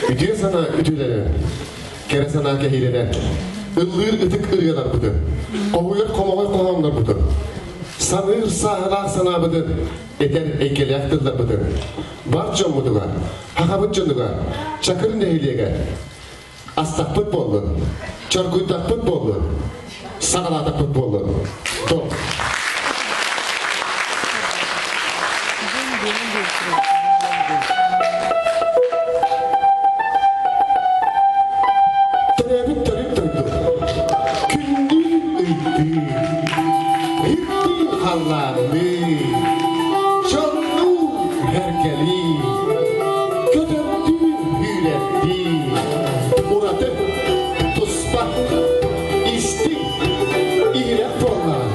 Үтүө санаа үтүөлэнэн, кэрэ санаа кэһиилэнэн, ыллыыр ытык ырыаларбытын, хоһуйар хомоҕой хоһооннорбутун, саныыр сааһылаах санаабытын, этэр эйгэлээх тылларбытын бар дьоммутугар, хахабыт дьонугар, Чакыр нэһилиэгэр астахпыт буоллун, чоргуйдахпыт буоллун, саҕалаатахпыт буоллун. Топ. Төрөөбүт төрүт дойду күндүү ыйдыы, ыйдыы халлаанныы, дьоннуу эргэлии, көтөрдүү үүрэрдии, ураты туспа истиҥ иһирэх буоллаҕа.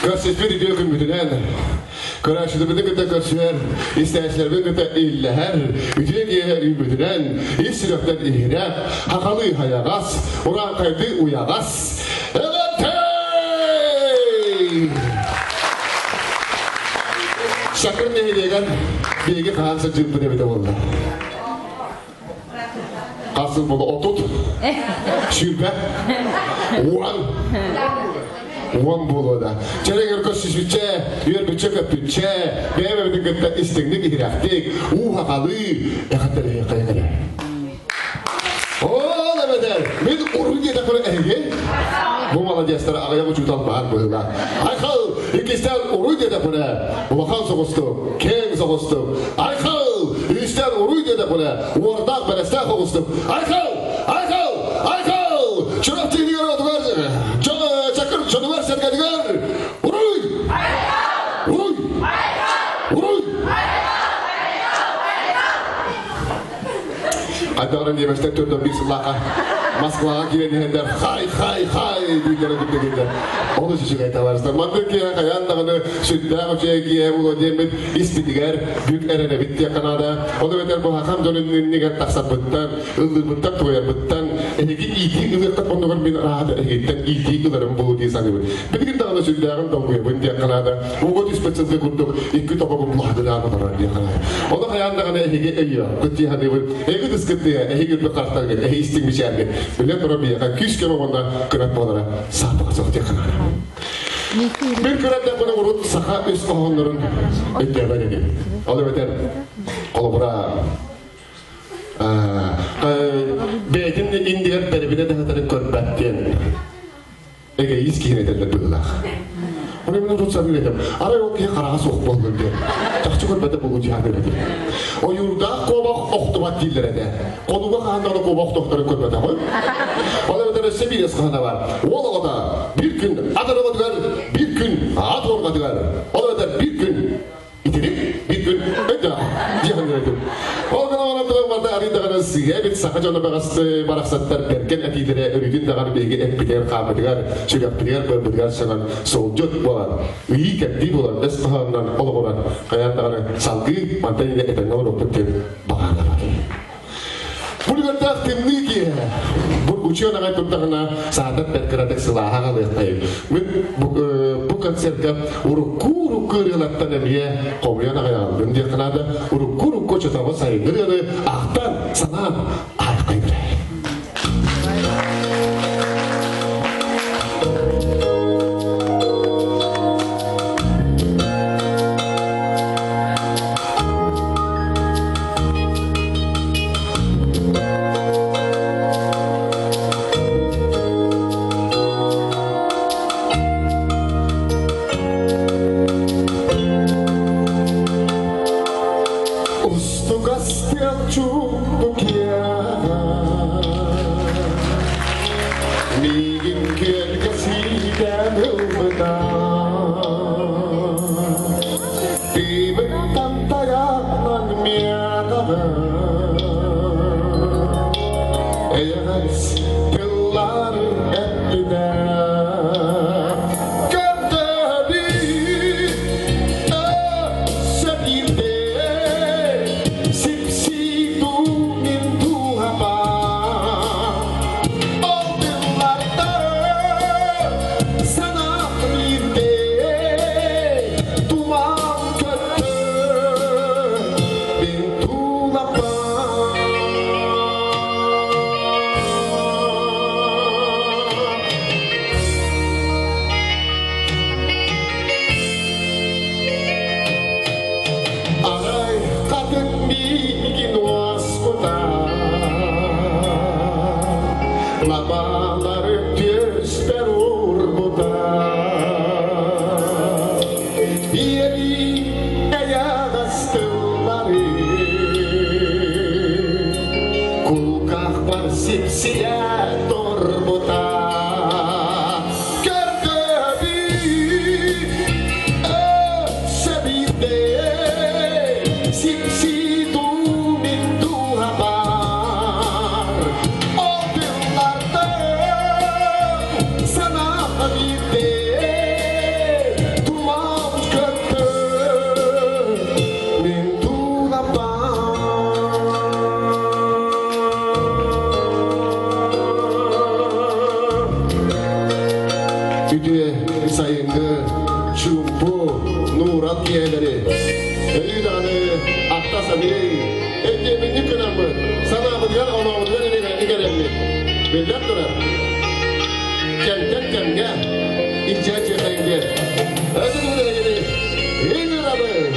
Көрсүспүт үтүө күммүтүнэн, көрөөччүлэрбитин кытта көрсүһэр, истээччилэрбин кытта иллэһэр, үтүө киэһэ үүммүтүнэн, ис сүрэхтэн иһирэх, хахалыы хайаҕас, урааҥхайдыы уйаҕас, Эҕэрдэй! Сакыр нэһилиэгэр биһиги хаһан сылдьыбыппыт эбитэ буолла. Хас сыл буолла? 30? 20? 10? 10 буолуо да. Чэрэгэр көрсүспүччэ, үөрбүччэ көппүччэ, бэйэ-бэйэбитин кытта истиҥник иһирэхтик, уу хахалыы, эҕэрдэлэһиэххэ эрэ. Ол эбэтэр, мин уруй диэтэхпинэ эһиги бу маладьыастар аҕыйах учуутал баар быһыылаах. Айхал, иккистээн уруй диэтэхпинэ улахан соҕустук, киэҥ соҕустук. Айхал, үстээн уруй диэтэхпинэ уордаах бэлэстээх соҕустук. Айхал, айхал, айхал! Чурапчы иһигэр отугар, Чакыр дьонугар-сэргэтигэр уруй! Уруй! Уруй! Хайдах немецтэр 41 сыллаахха Москваҕа киирэн иһэннэр хай хай хай дииллэрэ курдук Олус үчүгэй табаарыстар. Маннык киһи хайаан даҕаны сүрдээх үчүгэй киһи буолуо диэммит испитигэр бүк эрэнэбит диэххэ наада. Ол эбэтэр бу хахам дьонун иннигэр тахсарбыттан, ыллыырбыттан, туойарбыттан эһиги иитии ылыаххыт оннугар мин арааһата эһигиттэн иитии ыларым буолуо дии саныыбын. Билигин даҕаны сүрдээҕин долгуйабын диэххэ наада. Ууга түспэт сылгы курдук икки тобоҕум лаһыгынаан олорор диэххэ наада. Ону хайаан даҕаны эһиги өйүөххүт дии саныыбын. Эһиги ытыскыт эһиги үрдүк харахтаргыт, эһиги истиҥ мичээргит. Билэн туран биһиэхэ күүс-көмө уонна кынат буолара саарбаҕа суох диэххэ наада. Мин көрөрдөхпүнэ урут саха үс хоһооннорун өйдөөбөт этим. Ол эбэтэр холобура бэйэтин иннигэр бэрэбинэ даһатарын көрбөт диэн эгоист киһини этэллэр быһыылаах. Оны мин урут саныыр этим. Арай ол киһи хараҕа суох буоллун диэн. Чахчы көрбөтө буолуу дьиһаныыр этим. Ойуурдаах куобах охтубат дииллэр этэ. Хонууга хаһан даҕаны куобах охтохторун көрбөтөҕүм. Ол эбэтэр өссө биир хаһана бар. Уол оҕото биир күн ат оҕотугар, биир күн ат уорҕатыгар. Ол эбэтэр биир күн Итирик биир күн өйдөөх дьиэхин этим. Ол гынан баран туган барда арый даҕаны сыыһа эбит саха дьоно баҕасты барахсаттар бэргэн этиилэрэ өрүүтүн даҕаны биһиги эппитигэр хааммытыгар, сүрэхпитигэр быарбытыгар саҥан суолдьут буолан, ыйыы кэрдии буолан, өс хоһоонунан олоҕуран хайаан даҕаны салгыы мантан инньэ этэҥҥэ олоруохпут диэн баҕаланар. Бүлгэрдээх тымныы киэһэ бургучуон аҕай турдаҕына саатар бэрт кыратык сылааһа аҕалыахтайым. Мин бу концертка урукку-урукку ырыалартан эмиэ хомуйан аҕай аҕаллым диэххэ наада. Урукку-урукку оччотооҕу сайыҥҥы ырыаны ахтан, санаан аайхайбыт. Устугастыах чугдукиаҕа Миигин күөлгэ сиидэн ылбыта Тыыбыттан тайаҕынан миэтэҕэ Эйэҕэс тыллар эппитэ Көрдөбүт өссө биирдэ Сипсии дуу мин дууһаба Ол тыллартан санаам биирдэ Туман көттө. сайыҥҥы чуумпу нуурал киэһэлэри өрүү даҕаны ахта-саныы, өйдүөбүнньүк гынаммыт, санаабытыгар онообутугар игэрэммит. Биллэн турар, кэмтэн кэмҥэ илдьэ дьиэхэйин диэн өтүгүнэһигини ыҥырабын!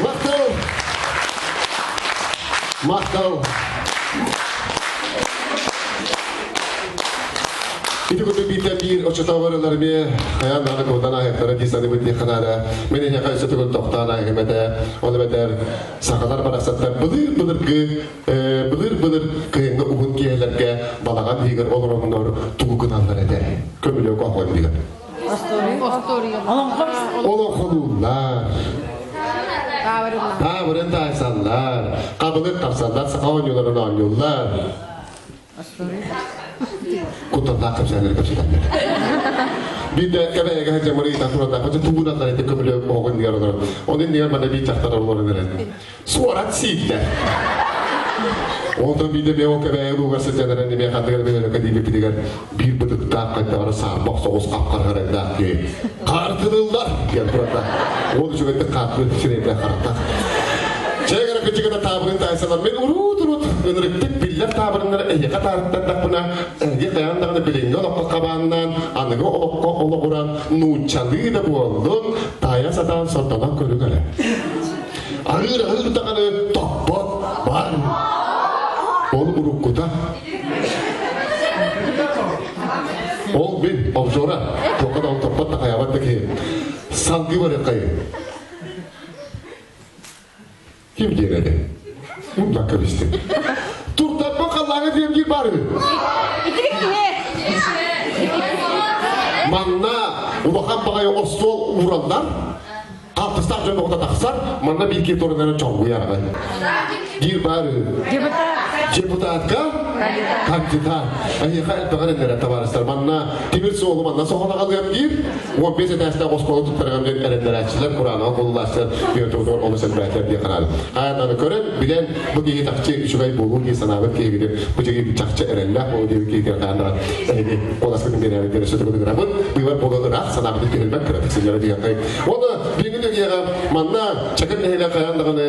Махтал! Махтал! Ити курдук бииртэн биир оччотооҕу эмиэ хайаан даҕаны куотан ааһыахтара дии саныыбыт диэххэ наада. Мин эһиэхэ өссө төгүл тохтоон ааһыам этэ. Ол эбэтэр сахалар барахсаттар былыр-былыргы былыр-былыр кыһыҥҥы уһун киэһэлэргэ балаҕан иһигэр олороннор тугу гыналлар этэ? Көмүлүөк оһоҕун иһигэр. Олоҥхолууллар. Таабырын таайсаллар, хабылык тапсаллар, саха оонньууларын оонньууллар. Кутталлаах кэпсээннэри кэпсэтэллэр. Биирдэ кэбээйигэ сылдьаммар ыйытан турардаах, дьэ тугунан ити көмүлүөк оһоҕун иннигэр олорон. Ол иннигэр манна биир дьахтар олорон эрэр. Суорат сииллэр. Онтон биирдэ эмиэ ол кэбээйи улуугар сылдьан эрэн эмиэ ханнык эрэ бөһүөлэккэ тиийбиппитигэр биир бытыктаах хайдах эрэ саарбах соҕус хап-хара киһи хаартылыллар диэн турарда. Ол үчүгэйдик хаартылы сирэйдээх харахтаах. Чээгэрэ кычыгына таабырын таайсалар мин уруут-урут ынырыктык биллэр таабырыннары эһиэхэ таарыттардахпына эһиги хайаан даҕаны билиҥҥи олоххо хабааннаан аныгы олоххо олоҕуран нууччалыы да буоллун таайа сатаан сордонон көрүҥ эрэ. Аһыыр-аһыыр даҕаны топпот бар. Ол уруккута. Ол мин обзора туохха да ол топпот да хайаабат да киһи. Салгыы барыаххайын. Ким диэн Муннакка кэбистим. Туртаппын халлааҥа диэн биир баар үһү. Итирик киһи. Манна улахан баҕайы остуол уураллар. Хаалтыстаах дьон оҕото тахсар, манна биир киһи туран чоҥгуйар аҕай. Биир баар Депутат. Депутатка? Кандидат. Эһиэхэ элбэҕэр эннэрэ табаарыстар. Манна тимир суолу манна соһон аҕалыам диир. 15 этээстээх оскуола туттарыгар диэн эрэннэрээччилэр, кураанах буллааччылар Петр олус элбээтилэр диye хараадым. Аятаны көрөн, билэн, бу киһи чахчы үчүгэй буолуу дии санаабыт киһигитин, бу киһи чахчы эрэллээх буолуу диэбит киһитигэр хааннаран эһиги куоласкытын биэрээбит диэн өссө төгүл быыбар буолан ыраах санаабытын түһэрбэт кыратык сылдьара диэххэй. Уонна бүгүҥҥү түгэҕэ манна Чакыр нэһилиэк хайаан даҕаны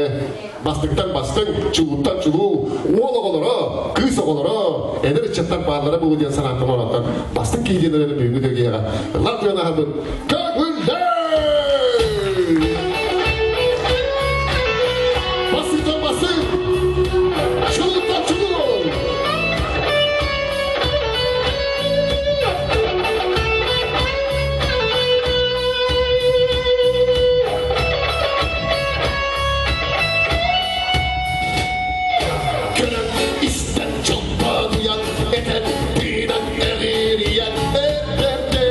бастыҥтан бастыҥ, чулууттан чулуу уол оҕолоро, кыыс оҕолоро, эдэр ыччаттар бааллара буолуо диэн санааттан олортон бастыҥ киһи диэн эрэр бүгүҥҥү түгэҕэ ыллар туйан аһарбыт көҥүллэй! Бастыҥтан бастыҥ, чулууттан чулуу! Көрөн истэн чолбонуйан этэн тыынан эҕирийэн эрдэрдэ.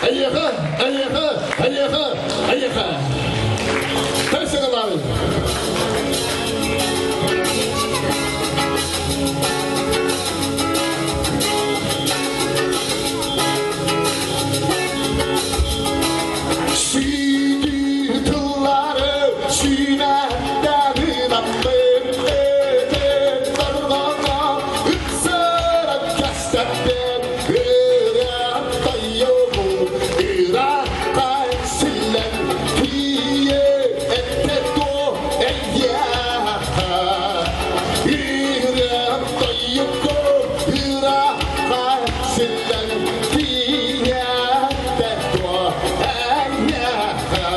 Эйиэхэ, эйиэхэ, эйиэхэ, эйиэхэ. Тайсагалаары. Сүйдүү тыллары сүүнэхтэрин аппын этин тарҕана ыксаран кэстэппин ырыа тайыгу ыраахха силлэн тиийэ этте дуо эйиэхэ ырыа тайыгу ыраахха силлэн тиийэ этте дуо эйиэхэ.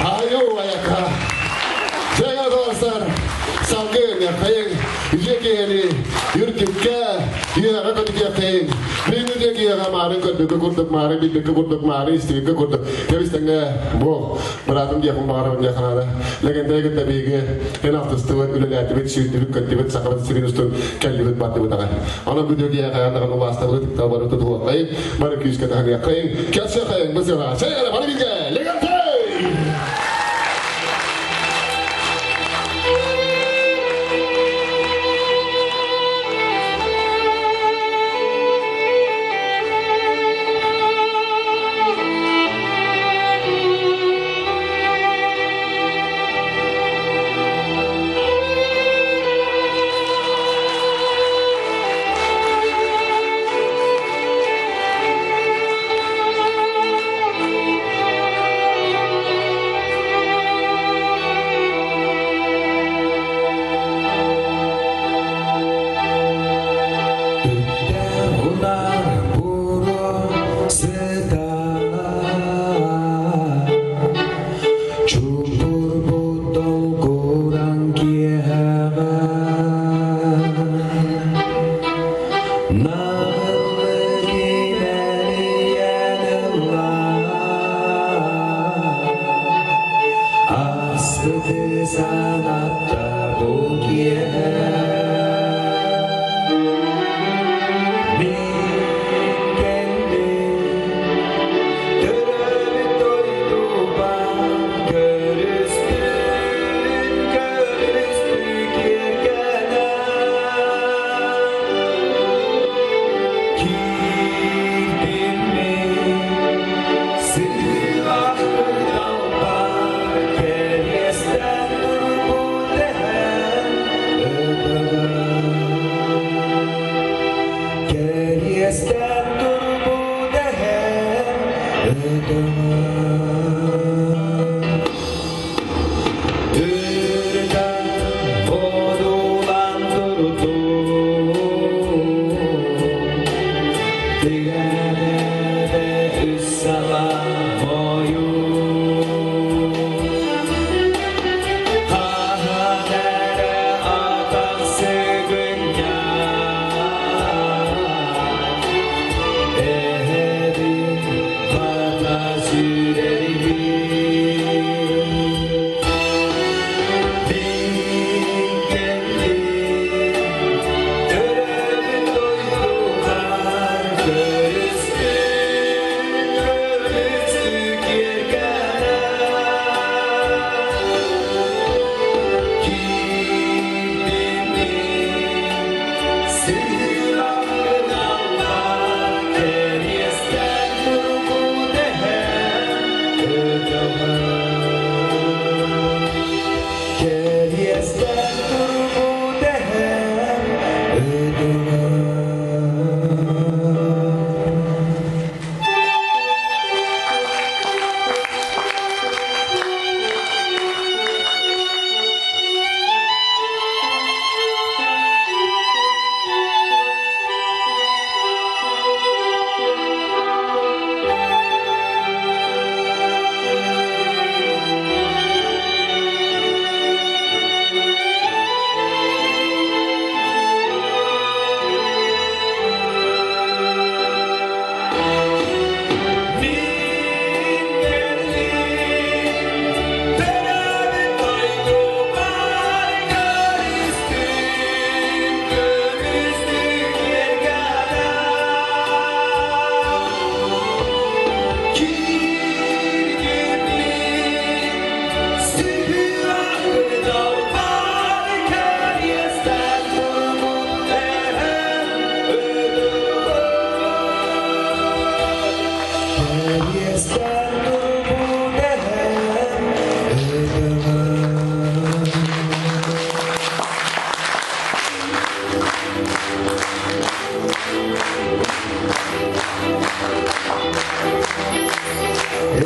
Айуу айака. Дьэ доҕоттор, салгыы ыҥыртайыҥ, үтүө киһини үрдүккэ, үөрэҕэ көтүтүөхтэйиҥ. Бүгүҥҥү үтүө киһиэхэ маарын көрбүккэ курдук, маарын билбиккэ курдук, маарын истибиккэ курдук. Кэбистэҥҥэ бу быраатым диэхпин баҕарабын диэх наада. Лэгэнтэй кытта биһиги эн алтыстыбыт, үлэлээтибит, сүүрдүбүт, көттүбүт, сахабыт сирин устун кэллибит, бардыбыт аҕай. Онон бу үтүө киһиэхэ даҕаны убаастабылы тыктал бары тутуһуоххайыҥ, бары күүскэ таһыныаххайыҥ, кэлсиэххэйиҥ бу сыанаҕа. Чэй эрэ, бары бииргэ! Лэгэнтэй!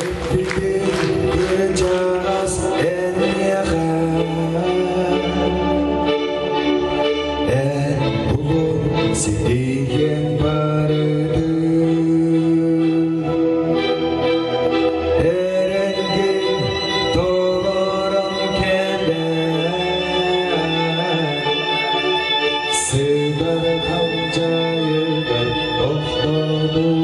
Эппитин кырдьаҕас эниэхэ Эн булун ситиһиэҥ барытын Эрэнгин толорон кэлэр Сыдар халдьайыгар тохтонуу.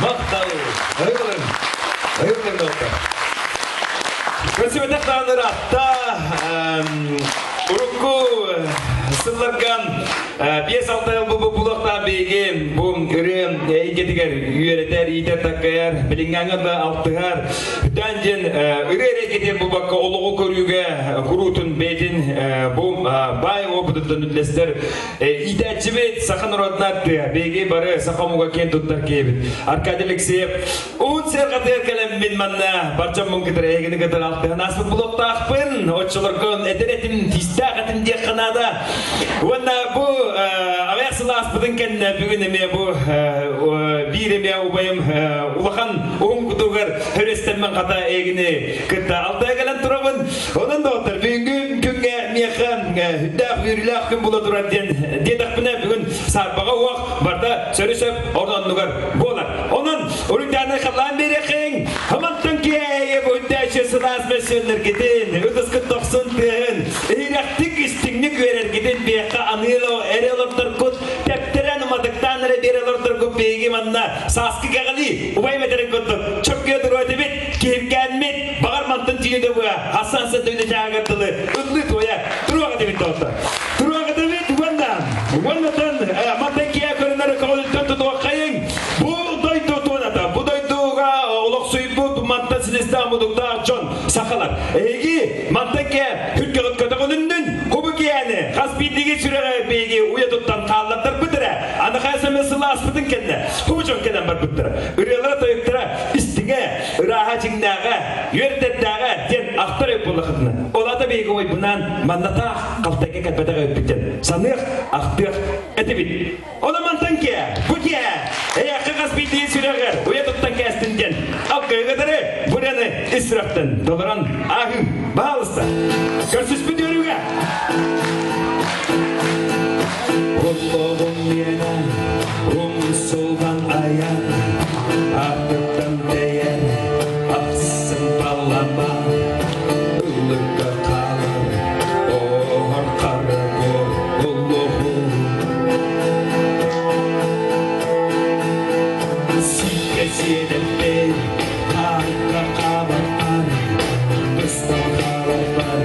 Махтал! Айылын! Айылын доктор! Көрсүбэтэх даҕаны ыраатта. Урукку сылларга 5-6 ыл бу булуохтаах биһиги бу ырыа эйгэтигэр үөрэтэр, иитэр, такайар, билиҥҥээҥҥэ да алтыһар. Үтэн диэн ырыа эйгэтигэр булбакка олоҕу көрүүгэ куруутун бэйэтин бу баай опытыттан үллэстэр иитээччибит саха норуотун артыа, биһиги бары саха омуга киэн туттар киһибит. Аркадий Алексеев Уһун сыарҕатыгар кэлэммин манна бар дьоммун кытары эһигини кытары алтыһан ааспыт булуохтаахпын. Оччолорго этэр этим, тиистээх этим диэххэ наада. Уонна бу аҕыйах сыл ааспытын кэннэ бүгүн эмиэ бу биир эмиэ убайым улахан уһун кутугар хөрүөстэммин хата эһигини кытта алтыһа кэлэн турабын. Онон доҕоттор, бүгүҥҥү күҥҥэ миэхэ үрдээх үөрүүлээх күн буола турар диэн диэтэхпинэ бүгүн саарбаҕа уох барда сөрү-сөп орун-оннугар буолар. Онон уруйдааны халлаан биэриэхиҥ, хамантан киэһэ буйдааччы сылаас мөссүөннэргитин, ытыскыт тохсун тыаһын, иһирэхтик истиҥник үөрэргитин биэххэ аныыр эрэ олордоргут, тэптэрэн уматыктаан эрэ биэрэ олордоргут биһиги манна сааскы кэҕэлии убай мэтэрин курдук чөккө туруо этибит, киһиргээммит, баҕар мантан түүнү быа, асан сэтүүнү чааһыгар дылы ыллыы туойа туруох этибит доҕоттор. Туруох этибит уонна уоннатан мантан киэ көрүнэр көҕүлүттэн тутуоххайыҥ. Бу дойду туоната, бу дойдуга олохсуйбут мантан силистээх мутуктаах дьон сахалар. Эһиги мантан кэ хүргэҕит көтөҕүлүннүн, хубу киэни хас биирдиги сүрэҕи биһиги уйа туттан хааллардарбыт эрэ. Аны хайа сылааспытын кэннэ хубу дьон кэлэн барбыттара. Ырыалара тойуктара истиҥэ, ырааһа дьиҥнээҕэ, үөрдэрдээҕэ диэн ахтар өй буоллахытына. Ол ата биһиги убайбынаан маннатаах халтайга кэлбэтэх өйбүттэн саныах, ахтыах этибит. Ону мантан киэ, бу киэ, эйэххэ хас биирдии сүрэҕэр уйа туттан кээстин диэн алгыгытары буряны ис сүрэхтэн толорон ааһыы, баһаалыста. Көрсүспүт үөрүүгэ! Олоҕум миэнэ умсулҕан айан, артыктан тэйэн, ахсын таллама, ыллыкка хаалар, оһор хара буор олоҕум. Сиккэ сиэдэппин, хаарга хаалар, быстан хааларбар,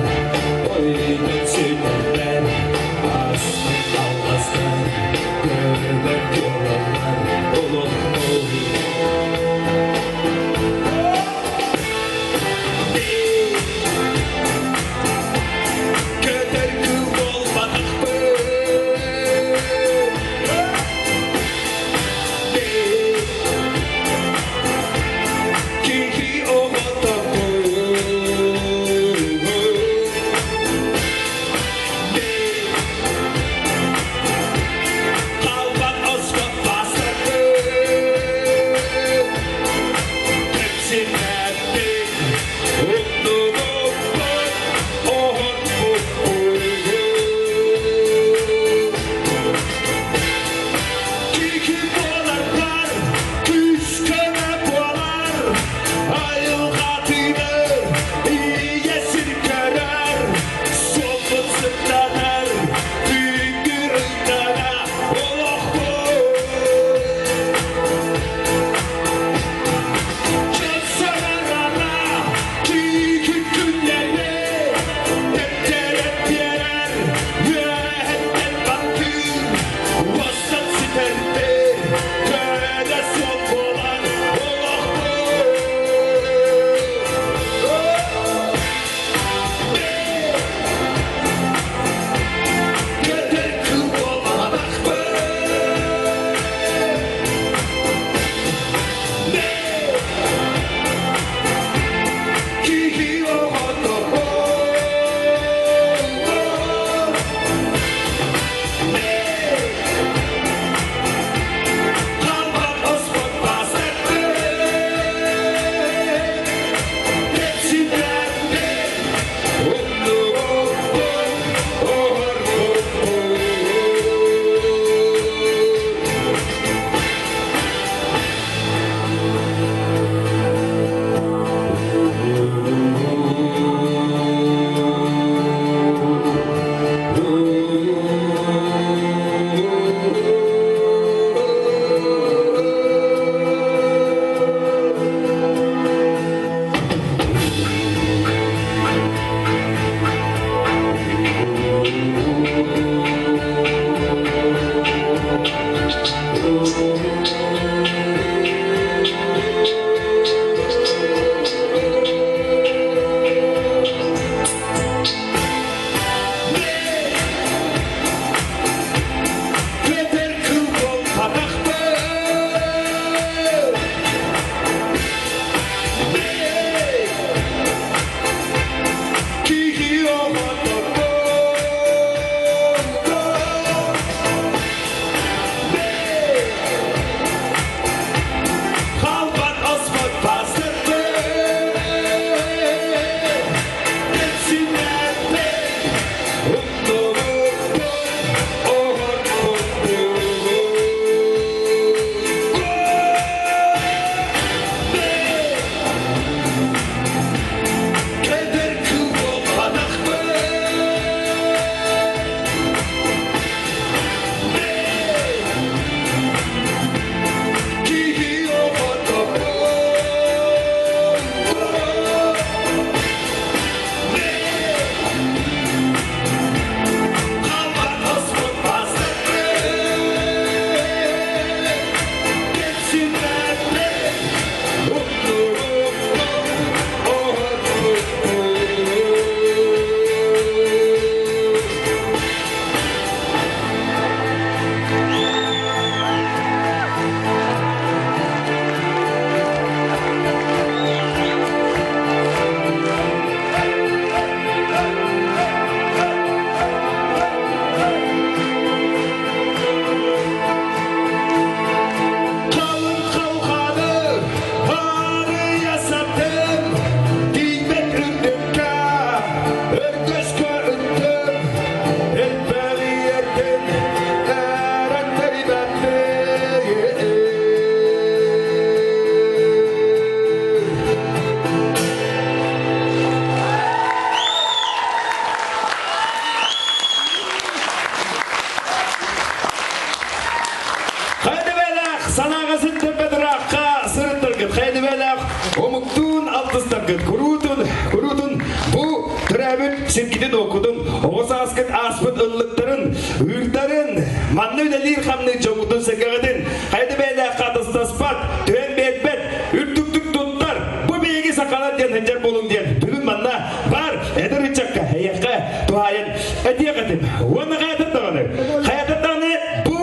санааҕа ситтэрбэт ыраахха сырыттаргыт, хайдыбэлээх омуктуун алтыстаргыт, куруутун, куруутун бу төрөөбүт сиргитин оккутун, оҕо сааскыт ааспыт ыллыктарын, ыырдарын, манна үлэлиир хамныыр дьоҥҥутун сэргэҕитин хайдыбэлээх хатыстаспат, түһэн биэрбэт, үрдүктүк туттар, бу биһиги сахалар диэн сылдьар буолуҥ диэн бүгүн манна баар эдэр ыччакка эйиэхэ туһаайан этиэх этим. Уонна хайатар даҕаны, хайатар даҕаны бу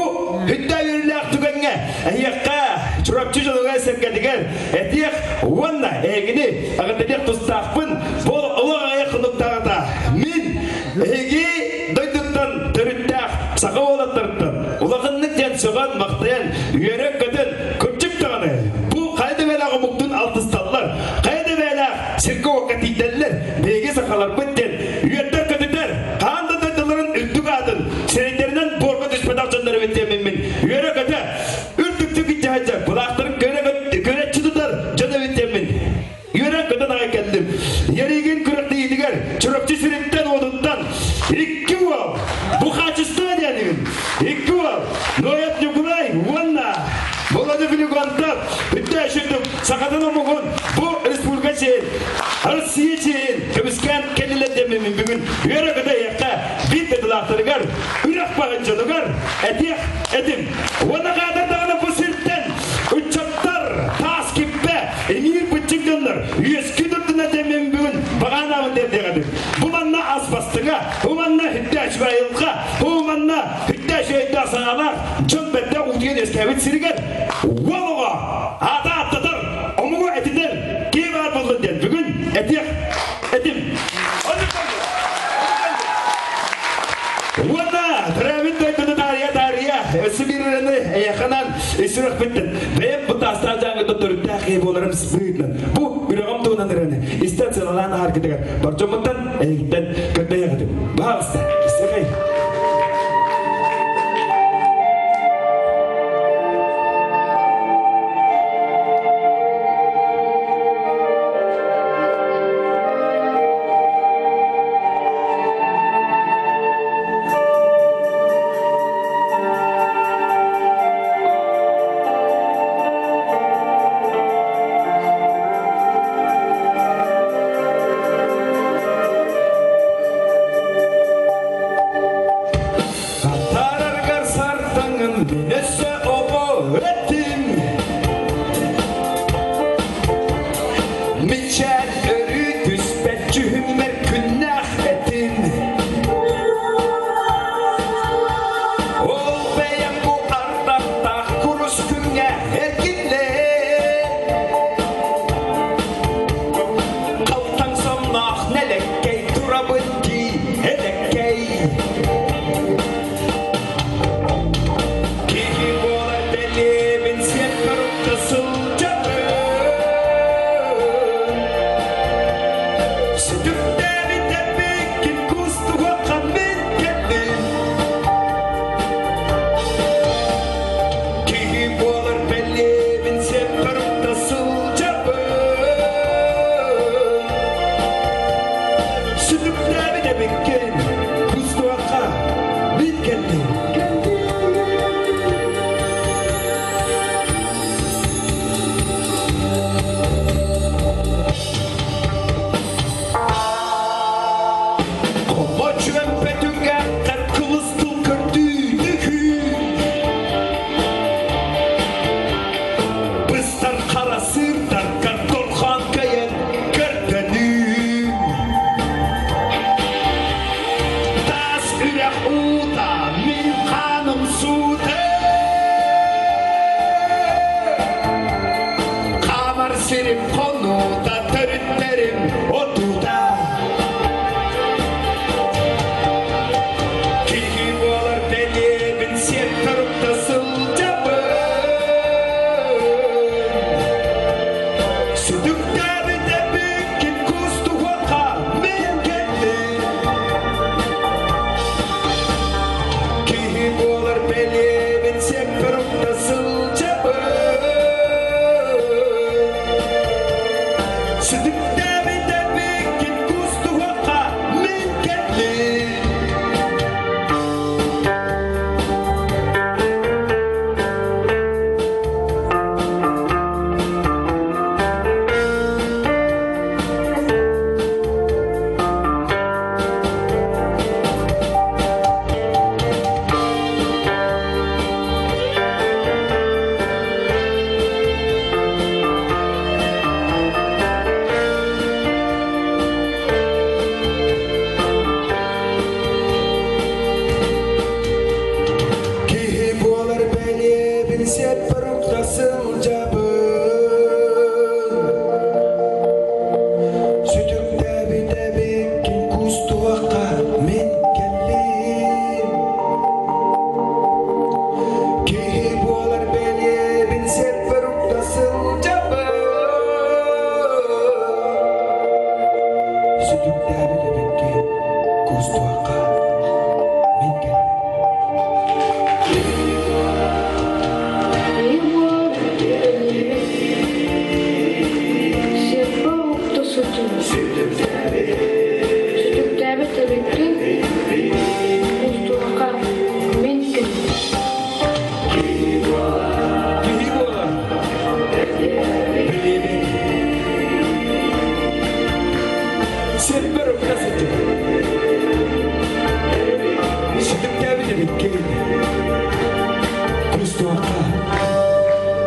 үттэ үөрүүлээх түгэҥҥэ эһиэхэ Чурапчы дьонугар сэргэтигэр этиэх уонна эһигини эҕэрдэлиэх тустаахпын. Бу олох аҕыйах хонуктааҕыта мин эһиги дойдуттан төрүттээх саха уолаттарыттан улаханнык диэн сөҕөн, махтайан, үөрэн-көтөн, кырдьык даҕаны бу хайа да бэйэлээх омуктун алтысталлар, хайа да бэйэлээх сиргэ-уокка тиийдэллэр, биһиги сахаларбыт диэн үөрдэр-көтүтэр, хаан да дойдуларын үрдүк аатын сирэйдэринэн буорга түспэтэх дьоннор эбит диэммин үөрэ-көтө үрдүктүк илдьэ сылдьар, былаахтарын көрөччү тутар дьон эбит диэммин үөрэн-көтөн аҕай кэллим. Яригин күрэхтэһиитигэр Чурапчы сириттэн-уотуттан икки уол, бу хаачыстыба диэнигин, икки уол, Ноев Ньукулай уонна Володя Филигонтов үттэ сүрдүк сахатын омугун бу республика чиэһин, Россия чиэһин көмүскээн кэллилэр диэммин бүгүн үөрэ-көтө эйиэхэ биир дойдулаахтарыгар, үрэх баһын дьонугар этиэх этим. Уонна хаатар даҕаны бу сиртэн ыччаттар таас киппэ, эмиир быччык дьоннор үөскүү турдуна диэммин бүгүн баҕанаабын диэбит. Бу манна ас бастыҥа, бу манна хүттээч айылҕа, бу манна хүттээч өйдөөх санаалаах дьон бэрдэ уутуйан үөскээбит сиригэр уол оҕо аата ааттатар, омугу этитэр киһи баар буоллун диэн бүгүн этиэх этим. Уонна төрөөбүт дойдуну таарыйа-таарыйа өссө биир ырыаны эйиэхэнэн сүрэхпиттэн бэйэм бу таастаах дьааҥыттан төрүттээх киһи буоларым быһыытынан бу үрэҕим туһунан ырыаны истэн сыаналаан аһаргытыгар бар дьоммуттан эйигиттэн көрдөһөҕүтүм. Баҕаста, истэхэй. Тараргар сартаҥын мин өссө оҕо этим Мичээр өрүү түспэт дьүһүммэр күннээх этим Ол бэйэм бу ардахтаах курус күҥҥэ эргиллэн Халтаҥ сонноох нэлэккэй турабын дии элэккэй Киһи буолар бэлиэбин.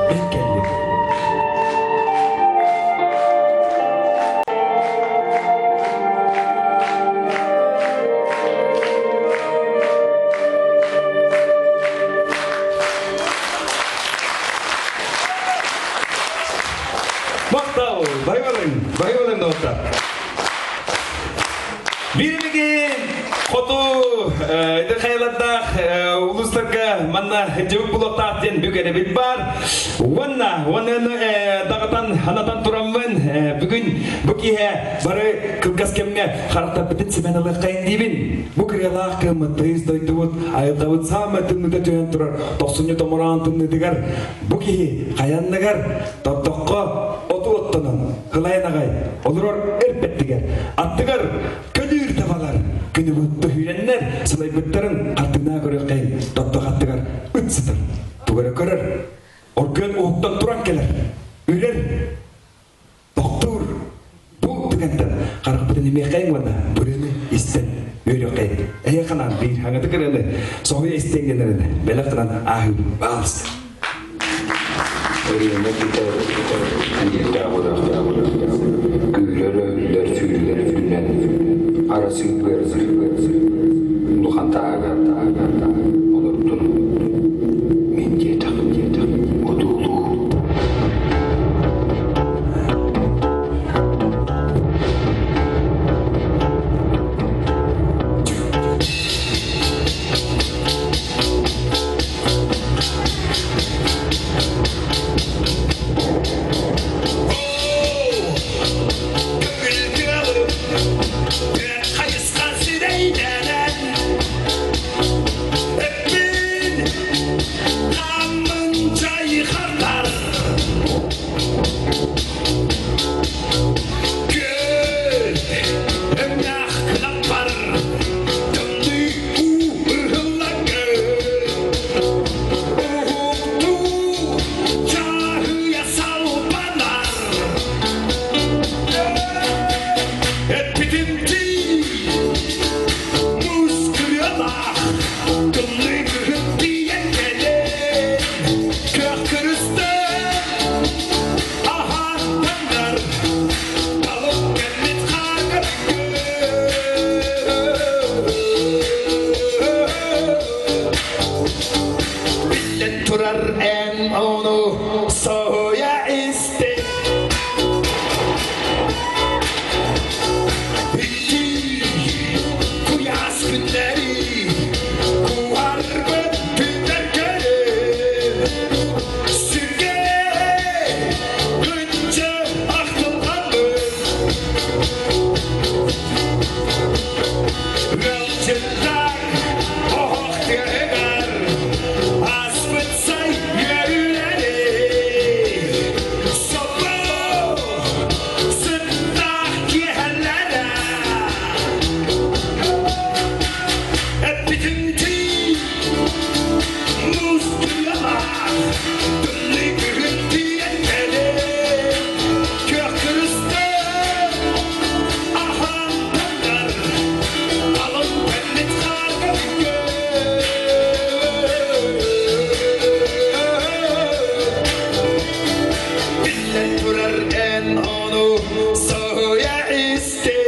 Мин кэллим. Махтал! Байбалың, байбалың доҕоттор. Биирмиги хоту хайалардаах улуустарга манна дьыбык булуохтаах диэн бүк эрэбит бар. Уонна уонна даҕатан анатан тураммын бүгүн бу киһэ бары кылгас кэмҥэ харахтарбытын симэн ылыаххайын диибин. Бу кырыалаах кыаммыт тыйыс дойдубут айылҕабыт саамай тымныыта түһэн турар тохсунньу томороон тымныытыгар бу киһи хайанныгар тордоххо оту оттонон кылайан аҕай олорор эрбэттигэр аттыгар көнүүр табалар күнү бутта сүүрэннэр сылайбыттарын хартыынаа көрүөххэйин тордох аттыгар ыт сытар тугу эрэ көрөр оргуйан уһуктан туран кэлэр үрэр тохтуур бу түгэнтэн харахпытын имиэххэйин уонна бырыыны истэн үөрүөххэйин эһиэхэ анаан биир хаҥатык ырыаны соһуйа истиэҥ диэн эрэнэ бэлэх гынан ааһыы баалыс Ырыаны бүтэр күүрдээх ураҕа, күүрэр өһүллэр сүүрүлэр үрдүнэн арасыыппыар улахан тааһыгар олордун мин диэтэх одуулуу Хайысхан сирэйдэнэн Эппин хааммын чайханар Күн өҥнөөх кынаппар Тымныы уу ыһыллан Уһуктуу чаһыйа салбанар Эппитимтии муус кырыалаах Тымныы күһүн тиийэн кэлэн Көх көрүстэн аһааттанар Талым кэлбит хаарга Биллэн турар эн ону соһуйа истин Итии куйаас күннэри куһарбыт күннэр кэлин Сиргэ күнчэ ахтылҕанын Ыалдьыттар оһох тыаһыгар ааспыт сай үөрүүлэри Собо сыттаах киэһэлэрэ Эппитимтии муус тыалаах тымныы күһүн тиийэн кэлин Күөх кырыстан аһаан таҥнар алын кэлбит хаарга Биллэн турар эн ону соһуйа истин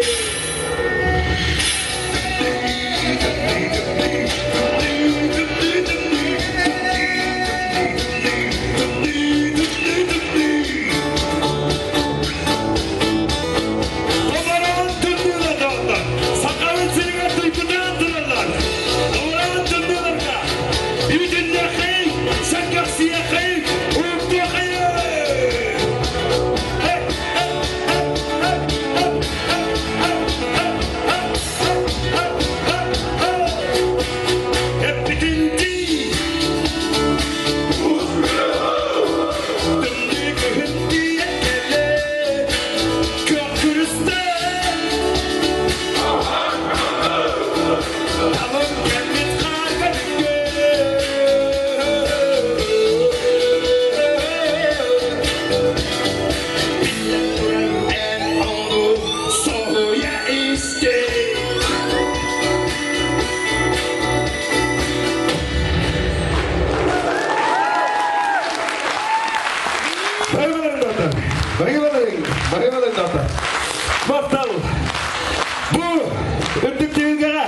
Барыгыларың, барыгыларың дата. Махтал. Бу үрдүк түһүлгэҕэ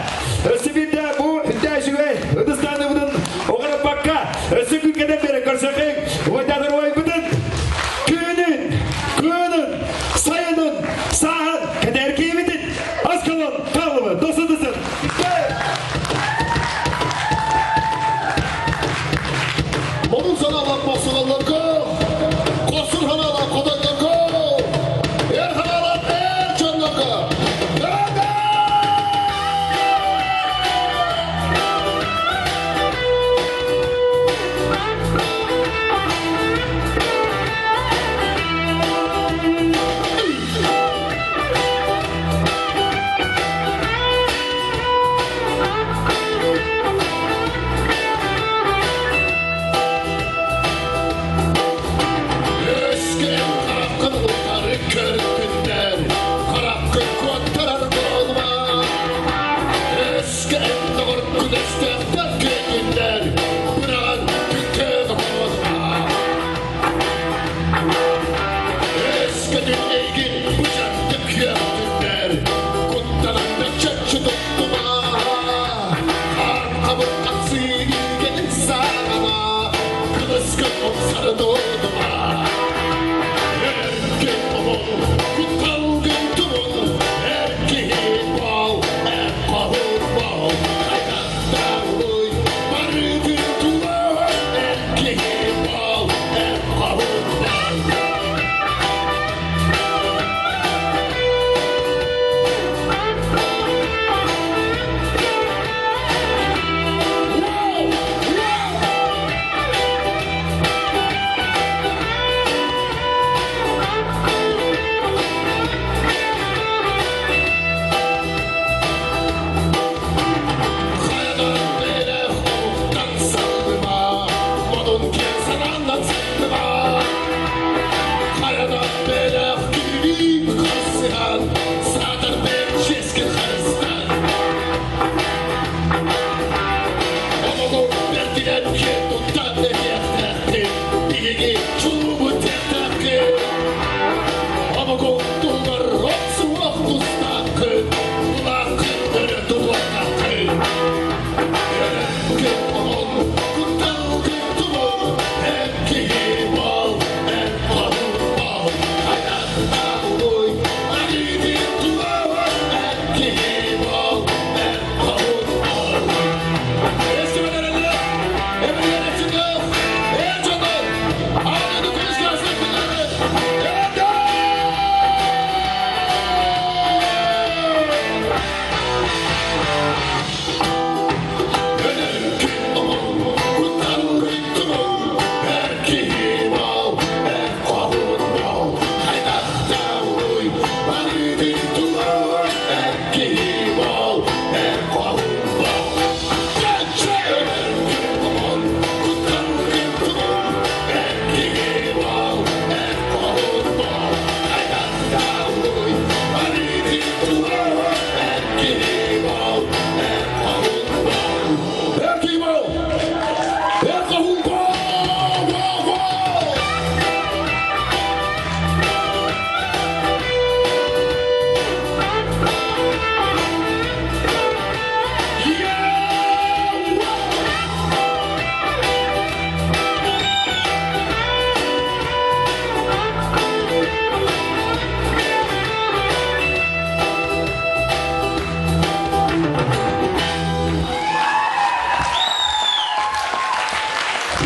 өссө биирдэ бу үрдээ үчүгэй ытыстааныбытын оҕороппакка өссө күн кэтэн бэрэ көрсөхүҥ уойдаатар уойбутун күнүн, күнүн, сайынын, сааһын кэтэр киһибитин Аскалон Павлова досудысын. Onun санаалар босулаларга, қосыр ханаалар қодайларга, ер ханаалар эр дьоннорго. Өскөн хараххын утары көрбүттэр, хараххын куоттарар буолума. Өскөн доҕоргун өстөөхтөр күөтүннэр, быраҕан бүккөөх буолума. Өскөтүн эйгин бычаттык үөхтүннэр, куттанан да чаччы туттума. Аркабын тахсыы илгэтин саҕана, кылыскын умсары тутума. Эркин тобул, кутталгын тумул, эр киһи буол, эр хоһуун буол, хайдахтаабый барытын тула, эр киһи буол, эр хоһуун буол. Wow! Wow! Хайадан бэлэх омуктан саллыма, модун киэн санааннан саттыма. Хайадан бэлэх киһилиин харсыһан, саатар бэйэҥ чиэскин харыстан. Омугуҥ бэртинэн киэн туттан этиэхтээхпин, биһиги чулуубут диэхтээххин. Омугуҥ туһугар охсуох тустааххын, былааххын өрө тутуохтааххын. Эркин омун, кутталгын тумул, эр киһи буол, эр хоһуун буол, хайдахтаабый арыытын тула, эр киһи буол, эр хоһуун буол.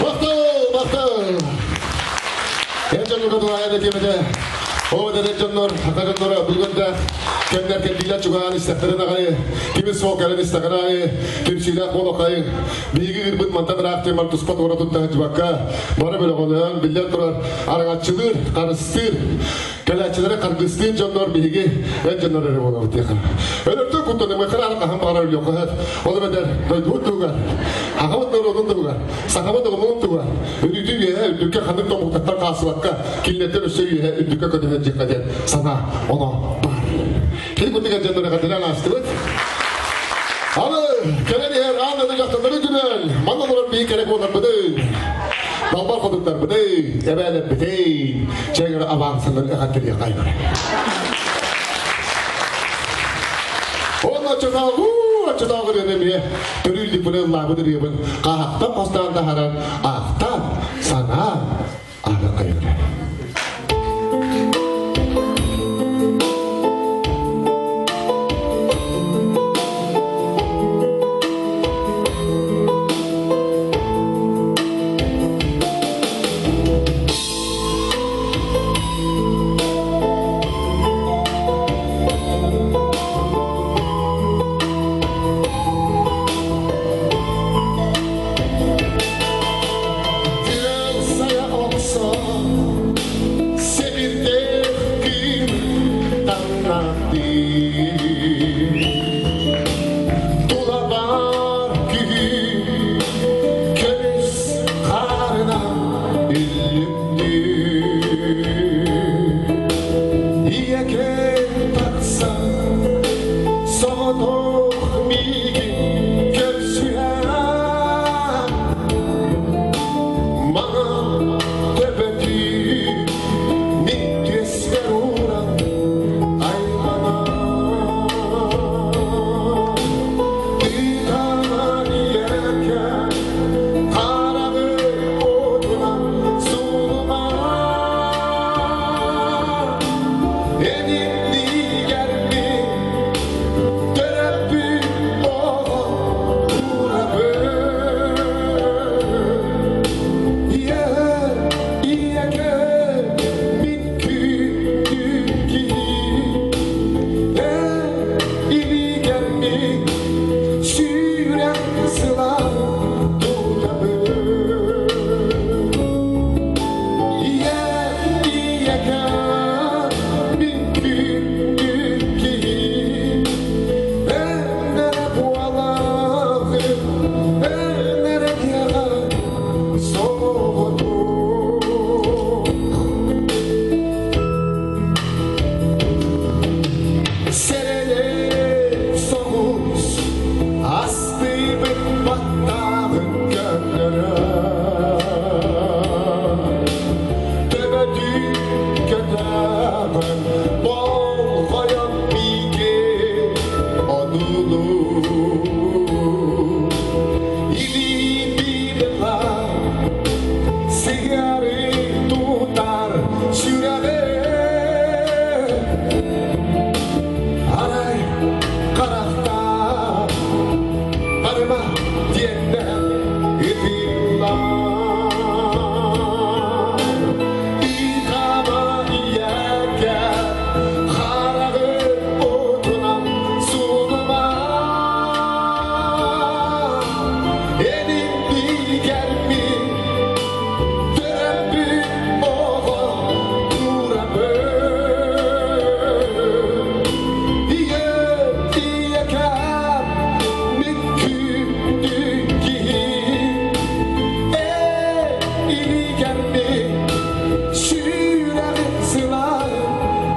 Махтал, махтал! Эр дьоннорго туһаайан этиэмэтэ. Оо, эдэр дьоннор, ата дьонноро бүгүн да кэмнэр кэллиилэр чугаһаан истэхтэрин аҕай, кими суох кэлэн истэҕин аайы түмсүүлээх буолуоххайыҥ. Биһиги ыырбыт мантан ыраах диэн туспа туора тутта сылдьыбакка, бары бөлөҕөлөөн, биллэн турар, араҥаччылыыр, харыстыыр, кэлээччилэри харгыстыыр дьоннор биһиги эр дьоннор эрэ буолабыт диэхэ. Өлөртөн куттанымыахха даҕаны хаһан баҕарар өлүөххэ сөп. Ол эбэтэр дойдубут туһугар, сахабыт норуотун туһугар, сахабыт омугун туһугар өрүүтүн үөһэ үрдүккэ ханнык да омуктартан хаалсыбакка кинилэртэн өссө үөһэ үрдүккэ көтөһөн дьиэххэ диэн санаа оно баар. Кини курдук эр дьоннор эҕэрдэлээн аастыбыт. Аны кэлэн иһэр аан дойду дьахталларын күнүн манна олорор биһи кэрэ буоларбытын Далбар хотун. Хотуттарбытын, эбээлэрбитин, чэҥэр авансанан эҕэрдэлиэххэ айбара. Онно оччотооҕу, оччотооҕу диэн эмиэ төрүүллүкпүн ыллаабыт ырыабын хаһахтан хостаан таһаран аахтаан, санаан ааҕан хайыра. Күөл сайа охсон, сэбирдэх күн таҥнардыы. Тулабар күһү көмүс хаарына үллүктүү. Ийэкэм тахсан соҕотох миигин көрсүһэр. Маҥан төбөтүн мин түөспэр ууран айманан Тыытаан ийэкэ хараҕы отунан суулумар Эниҥнигэр мин төрөппүт оҕо урабын Ийэ, ийэкэ мин күндү киһи Эн илиигэр мин сүрэх сылаан тутабын Ийэ, ийэкэ мин күндү киһи Эн эрэ буолаҕын, эн эрэ миэхэ соҕотох. Сэрэлээ соҕус астыыбыт баттаҕын көннөрөр Төбөтүн көтөҕөн болҕойон миигин одуулуур Илиибин ылан сыһыары тутар сүрэҕим Арай харахтаах барыма диэннэ ытыыллар Ытама ийэкэ хараҕы отунан суулума Эниҥнигэр мин төрөппүт оҕо турабын Ийэ, ийэкэм мин күндү киһи Эн илиигэр мин сүрэҕим сылаан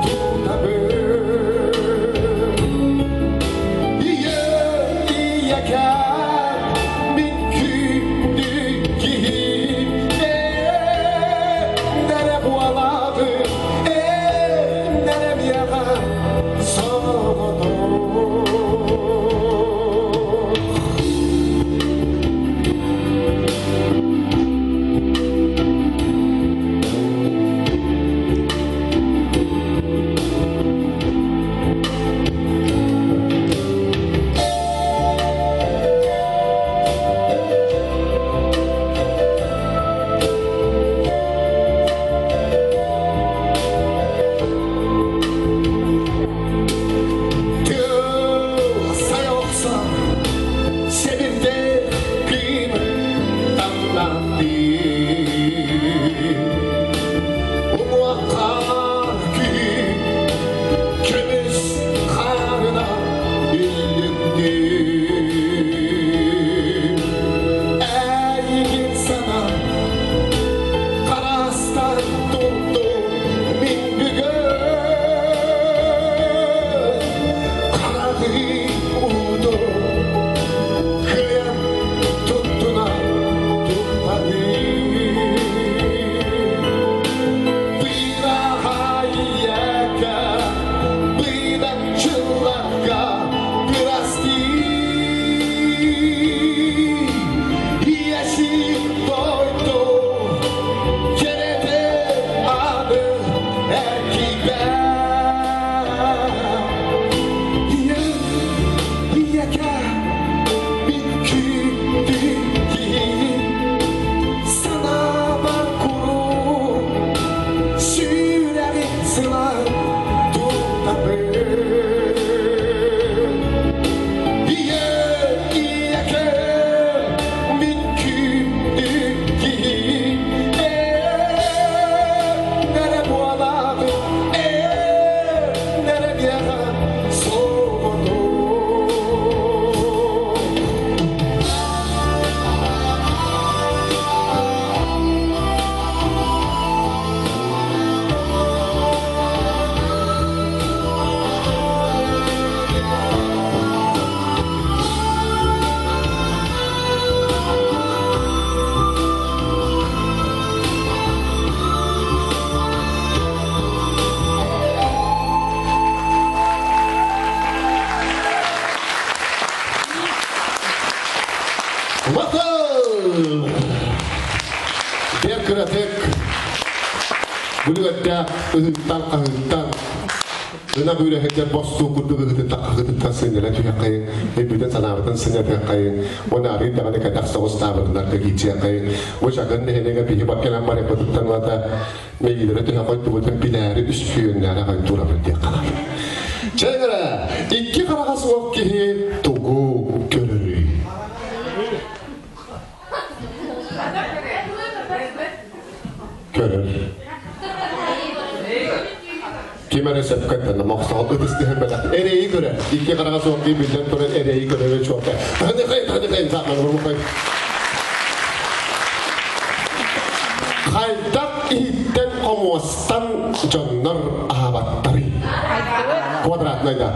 тутабын Ийэ, ийэкэм мин күндү киһи Эн эрэ буолаҕын, эн эрэ миэхэ соҕотох. кыратык бүлүгэттээх ыһыктан-хаһыыттан ынах үрэһиттэр бостуу курдук ыһытыттан сынньана түһэххэйин, өйбүтүн-санаабытын сынньатыаххайын, уонна арыый даҕаны кэтэх соҕус таабырыннарга киирсиэххэйин. Бу Чакыр нэһилиэгэ биһи кэлэн барыахпытыттан ылата мэйиилэрэ түһэ хойдубутун билээри үспүйүөннээри аҕай турабыт диэххэ наада. Чэ эрэ, икки хараҕа суох киһи тугу көрөрүй? Көрөр. Ким эрэ сөпкө эттэ, мохсоҕол ытыс түһэн бэлэх. Эрэйи көрөр. Икки хараҕа суох киһи биллэн туран эрэйи көрөрө чуолкай. Тахыныхай, тахыныхай, саахман Хайдах иһиттэн хомуостан дьоннор аһаабаттарый? Квадратнай да.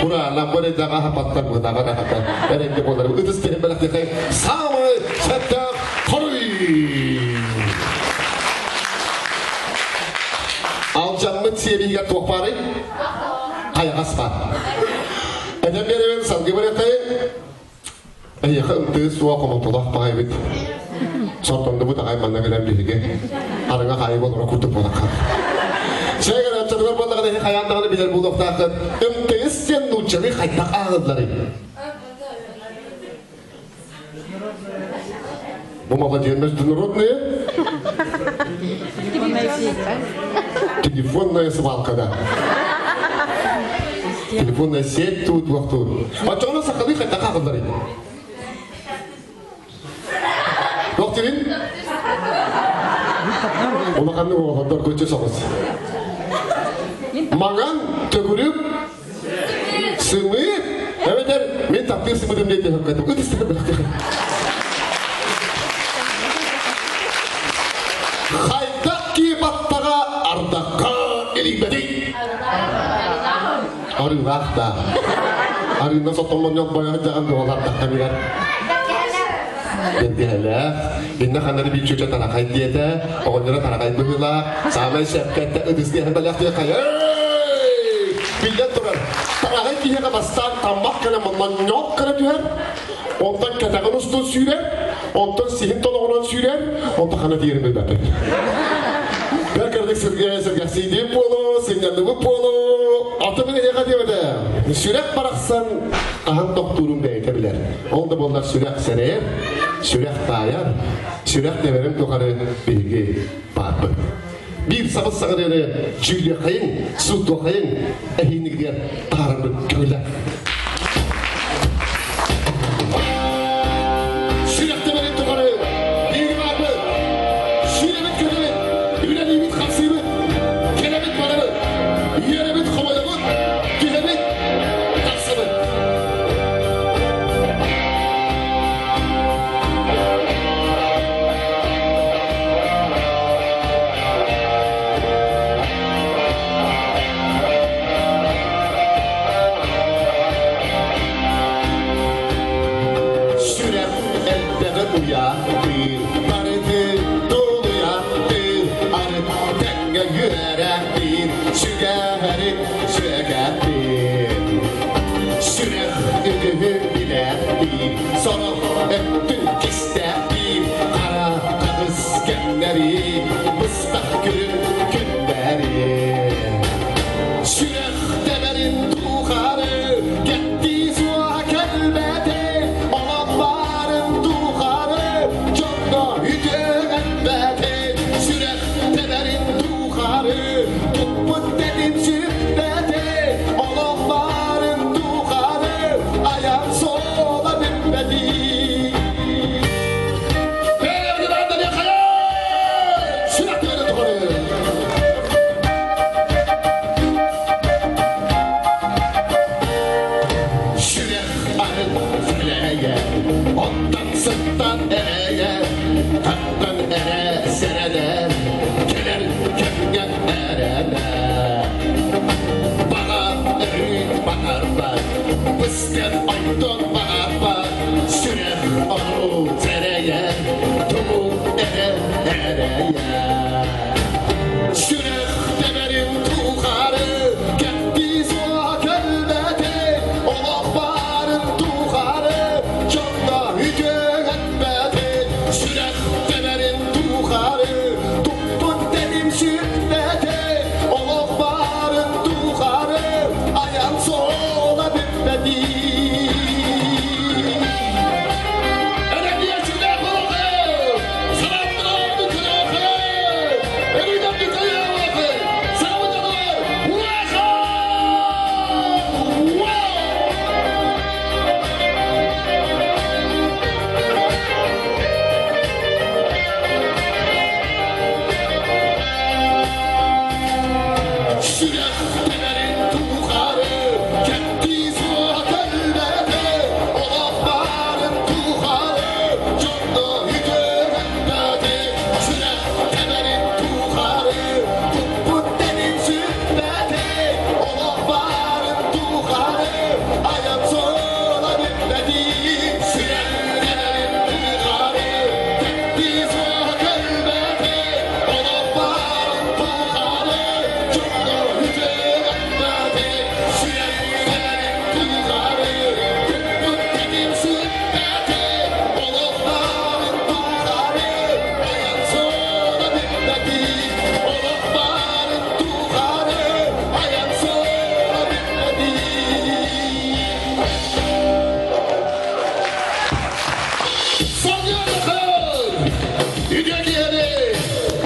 Кураанах бэрейдээх аһапаттар быһынаҕа рахата эрэйгэ буолар. Ытыс түһэн бэлэхтиэхэй саамай сөптөөх хоруй! Алдьаммыт сиэбиһигэр туох баарый? Хайаҕас баар. Этэн биэрэбин салгыы барыаххайын. Эйиэхэ ымтыы суох хомолтолоох баҕайбыт. Сордоннубут аҕай манна кэлэн биһиги. Хараҥа хаайы олоро курдук буолан Чээгэр аччатыгар буоллаҕына эһи хайаан даҕаны билэр буолуохтааххыт. МТС диэн нууччалыы хайдах ааҕылларый? Бу молодец международные. Телефонная свалка, да. Телефонная сеть тут, вот тут. Оччоҕуна сахалыы хайдах ааҕылларый? Туох диибин? Улаханнык оҕолордор көчө соҕус. Маҥан төгүрүк сымыыт эбэтэр мин таптыыр сымыытым диэн түһэккэтим. Ытыстыгы бырахтыхын. Хайдах кии баттаҕа ардахха илийбэтий? Арыылаах да. Арыынан сотоммонньох бойоһун дьаҕан дуолар тахтамыгар. Бэргэһэлээх, иннэ ханнары биир чүчэ тарахай диэтэ, оҕонньоро тарахай быһыылаах, саамай сөпкө ытыс диэһэн бэлэхтиэ хайа Биллэн турар, тарахай киһиэхэ бастаан таммах кэлэ монньоох кэлэ түһэр, онтон кэтэҕин устун сүүрэр, онтон сиһин толоҕунан сүүрэр, онтон хана тиийэрин билбэппин. Бэр кырдык сэргэхсийдиим буолуо, сынньанныбыт буолуо, аты мин эһиэхэ диэбэтэ. Сүрэх барахсан хаһан тохтуурун бэйэтэ билэр. Ол да буоллар сүрэх сэрэйэр, сүрэх таайар, сүрэх тэбэрин тухары биһиги баарбыт. Биир сабыс саҕарыары дьүүллүөххэйиҥ, сууттуоххайыҥ, эһиинигитигэр таһаарарбыт көҥүлэ. Сүрэх тэбэрин тухары биһиги баарбыт. Сүрэбит көтөбүт, үлэлиибит хамсыыбыт, кэлэбит барабыт, үөрэбит хомойобут, түһэбит тахсабыт. Сүрэх элбэҕи уйаатыыр, барыты тулуйаатыыр, арыт тэҥҥэ үөрэхтиир, сүгэһэри сүөкэттиир. Сүрэх үгүһү билээттиир, сорох өттүн кистээттиир, хара хаҕыс кэмнэри, быстах күрүн күннэри. Сүрэх тэбэрин тухары кэттии суоһа кэлбэтэ, олох баарын тухары дьоҥҥо үтүө элбэтэ. Сүрэх тэбэрин тухары туппут тэтим сүппэтэ, олох баарын тухары айан суола бүппэтий. Сүрэх тэбэрин тухары! Сүрэх арын сэлэйэ, оттон сыттан эрэйэ, таттан эрэ сэрэнэ, кэлэр кэмҥэ эрэнэ. Баҕа өрүү баҕарбат, быстыан онтон баҕарбат, сүрэх ону сэрэйэ, тугу эрэ эрэйэ. Сүрэх тэбэрин тухары кэптии суоһа кэлбэтэ, олох баарын тухары дьоҥҥо үтүө этпэтэ. Сүрэх тэбэрин тухары.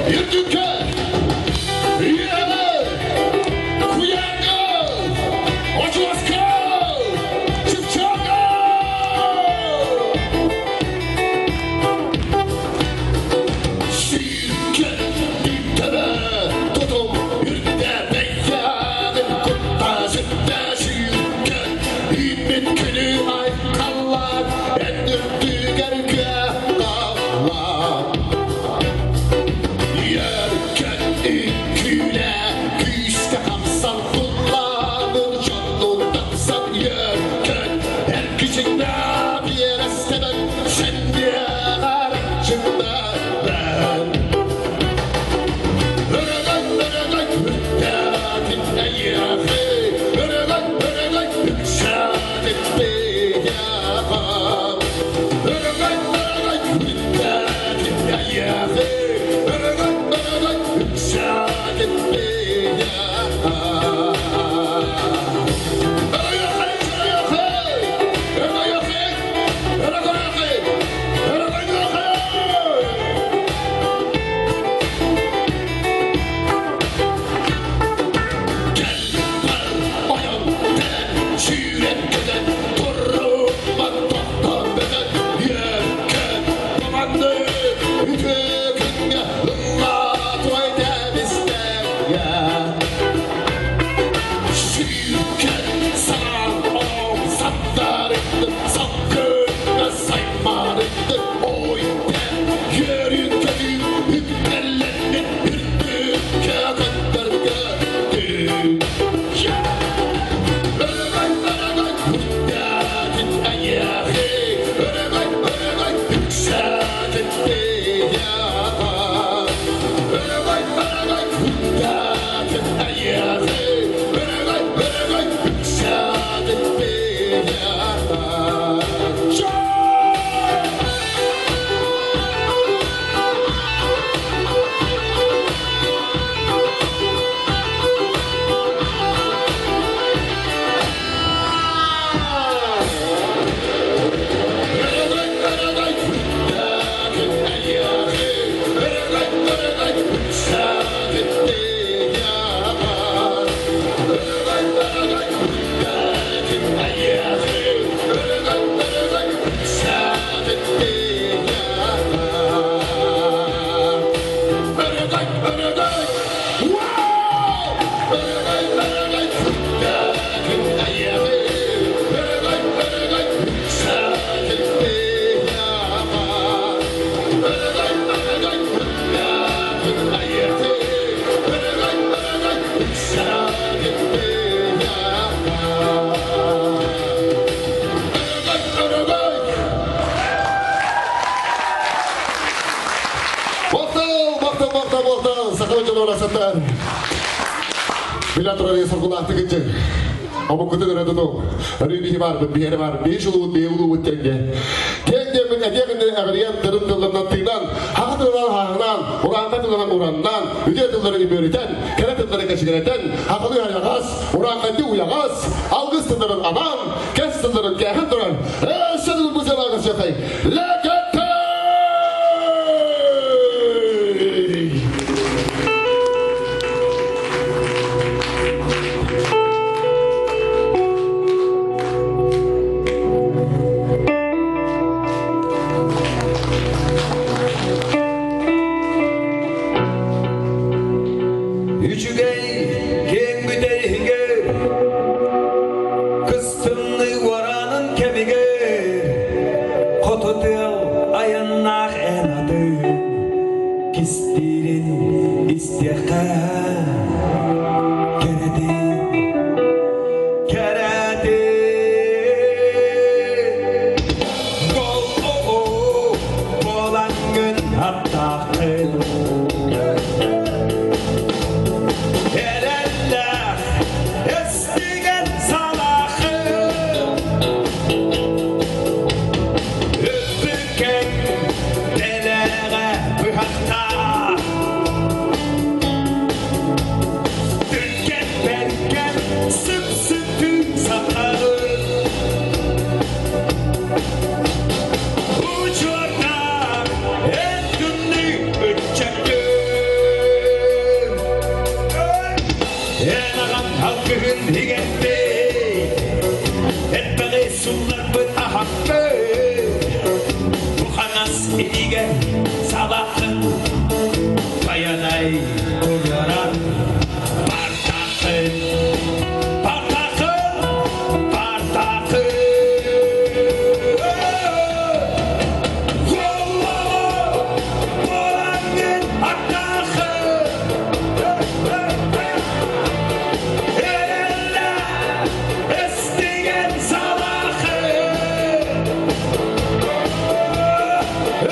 Үрдүккэ! Үөһэ! Куйааҥҥа! Очуоска! Чыпчааҥҥа! Сүүркэ бүттэрэ тутум үрдэ бэйэҕин кутта сүттэ сүүркэ үүммүт күнү айхаллаан эн үрдүгэр кыахталлаан Үөркэн үҥкүүлэ күүскэ хапсан туллаанын дьоннун тапсан үөркэн эр кичиҥнэ биэрэстэбэн сэнниэҕэр чымнаран Өрөгөй өрөгөй үрдээтин эйиэхэ өрөгөй өрөгөй үксээтин бэйэҕэ Өрөгөй өрөгөй үрдээтин эйиэхэ өрөгөй өрөгөй үксээтин бэйэҕэ Yeah. Yeah! Махтал, махтал, махтал, махтал. Саха дьоно расаттар. Билэ турар соргулаахтык ынчык. Омуккутун өрө тутуҥ. Өрүү биһи баарбыт, биһиэрэ баар, биһи чулуубут, биһи улуубут тэҥҥэ. Киэҥ диэммин этиэх иннинэ эҕирийэн тырым тылларынан тыынан, хаҕа тылынан хааһынан, урааҥхай тылынан ураннан, үтүө тыллары үмүөрүтэн, кэрэ тыллары кэчигирэтэн, хахылыы хайаҕас, урааҥхайдыы уйаҕас, алгыс тылларын анаан, кэс тылларын кээһэн туран, өссө тылбы сыалааҕа сыахай, Лэкэтэй! Үчүгэй киэҥ бүтэйигэр кыстынны уоранын кэмигэр хоту тыал айаннаах эн атын кистиирин истиэххэ кэрэтин кэрэтин Бол болангын аттааххын Эрэллээх эстигэн салаахын Өппүкэҥ дэлэҕэ быһахтаах Түргэн бэргэн иҥэрбит, элбэҕи сулларбыт аһаппыт. Бу хаҥас илиигэр салаххын Байанай туруоран бартахын, бартахын, бартахын. Буолаҥҥын аттаахын, эрэллэ эстигэн салаахын.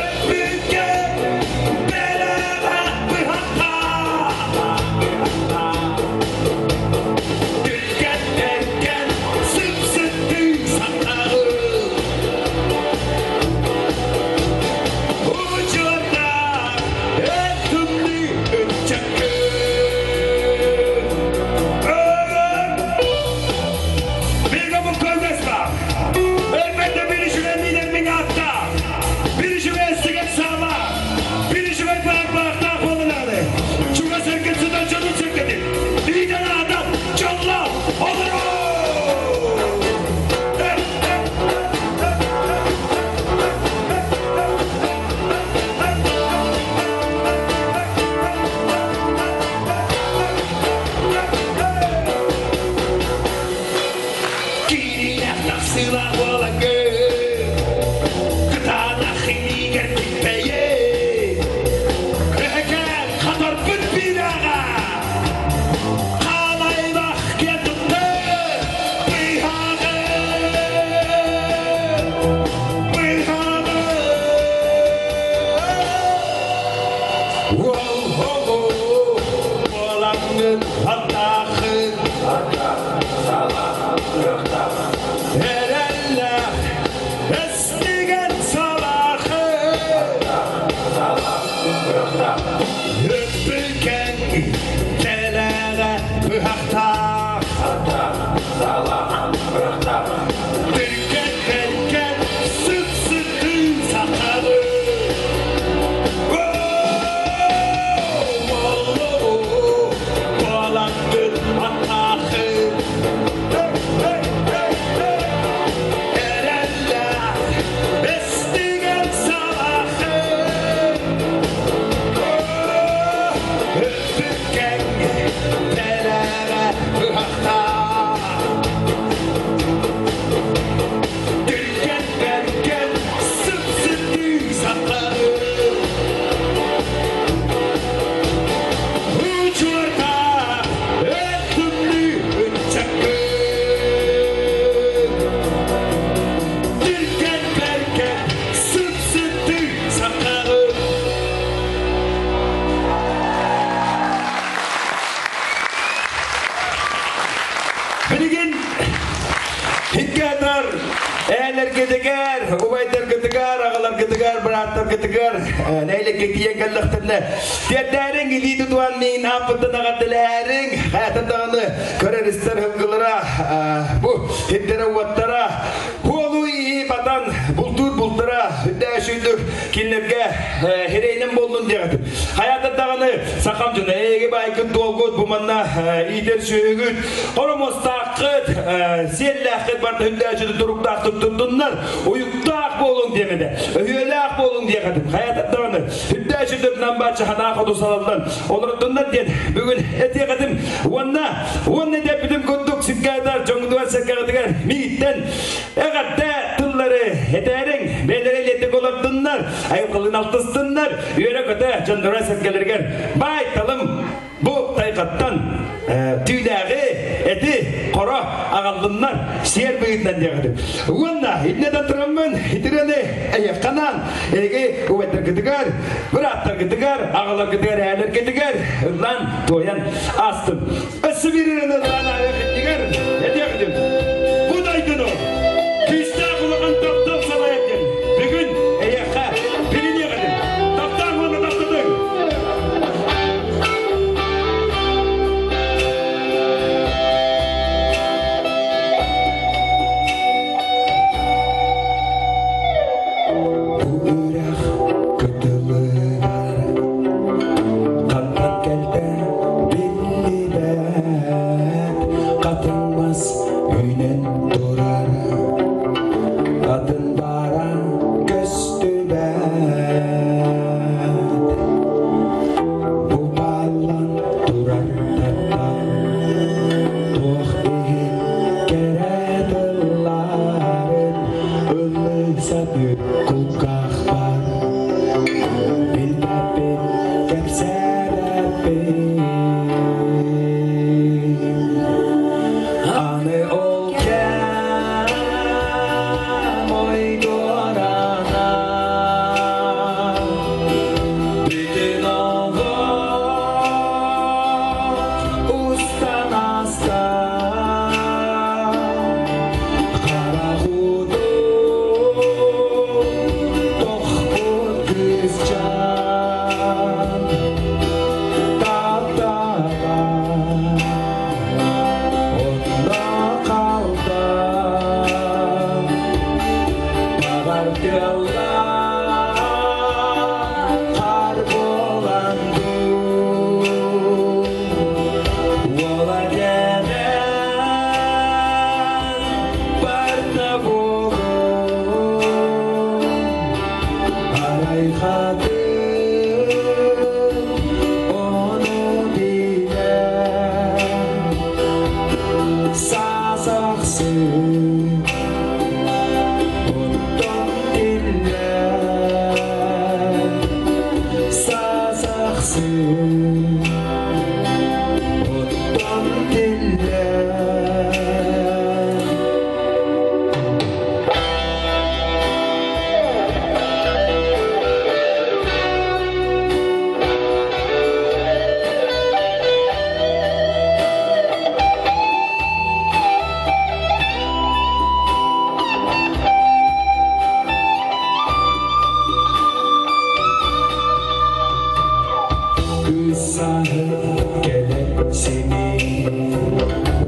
Өппүккэ бэлэҕэ быһахха. Түргэн-тэргэн сып-сыттыы сатаҕы. Учуоттаах эр тымныы ыччаккын. Бегом көрдөспө. Elbette bir işine lider hatta. Bir işine estigen sağla. Bir işine bağırmakta kolunağını. Çuga serket sudan canı çekedi. Lider adam canla olur. Кириэх тахсыылаах буолаҥҥын, кытаанах илиигэр килбэйин, эһэкээн хатарбыт биирээҕэ, хаалайбах киэн туттар, быыһааҕын, быыһааҕын. Уол-оҕо буолаҥҥын аттаахын, Эрэллээх эстигэн салаахы Өппүкэҥ тэлэҕэ быһахтаах Түргэн-бэргэн сып-сытыы сахалы Буолаҥҥын аттаахы Эрэллээх эстигэн салаахы Өппүккэҥ тэлэҕэ быһахтаах Түргэн бэргэн сып-сытыы сахары Учуордаах эр тымныы ыччаккын Түргэн бэргэн сып-сытыы сахары Билигин Хиккатар ээлэргитигэр, убайдаргытыгар, аҕаларгытыгар, бырааттаргытыгар нэһилиэккэ тиийэн кэллэхтэринэ тиэрдээриҥ илии тутуһан миин ааппыттан аҕардылээриҥ хайатын даҕаны көрөр истэр һылгылара бу сирдэрэ-уоттара Хуолу ии батан бултуур бултара үрдээшүйдүк кинилэргэ хирэйинэн буоллун диэҕитим. Хайаатар даҕаны сахам дьоно эйиги байкыт дуолгут бу манна иитэр сүөһүгүт хоромостааххыт сиэллээххит барда үрдээчүтү туруктаахтык туттуннар уйуктаах буолуҥ диэмэтэ өһүөлээх буолуҥ диэхэтим. Хайаатар даҕаны үрдээчүтүк намбааччы ханаа хоту салаллан олордуннар диэн бүгүн этиэхэтим уонна уонна дэппитим курдук сиргээдэр дьоҥҥутугар сэргэҕитигэр мииттэн эҕэрдэ тыллары этээриҥ бэйэлэрэ илиэтик олордуннар айылҕалыын алтыстыннар үөрэ-көтө дьонноро сэргэлэригэр баай талым бу тайҕаттан түүлээҕи эти хоро аҕаллыннар сиэр быһыытынан диэҕитим уонна иннэтэн тураммын итирэни эйэхханаан эһиги убайдаргытыгар бырааттаргытыгар аҕаларгытыгар эһээлэргитигэр ыллаан туойан аастым өссө биир ырыаны ыллаан ааһыах этиэхтим бу дойдуну күүстээх улахан таптал салайар диэн бүгүн эйиэхэ билиниэҕитим таптаан уонна таптатыҥ Бу үрэх кытылыгар хантан кэлтэ биллибэт. Кэпсээбэппин Аны ол кэм ойдуорана Бүтүн олох устан аста Харах уутун тохпут кыысчаан Таптала онно қалда Баҕар тыаллаах хаар буолан дуу Уола кэлэн барда буолуо Арай хатыр ону билэр Саас ахсын оттон тиллэр Саас ахсын оттон тиллэр Кыысаһы кэлэн симин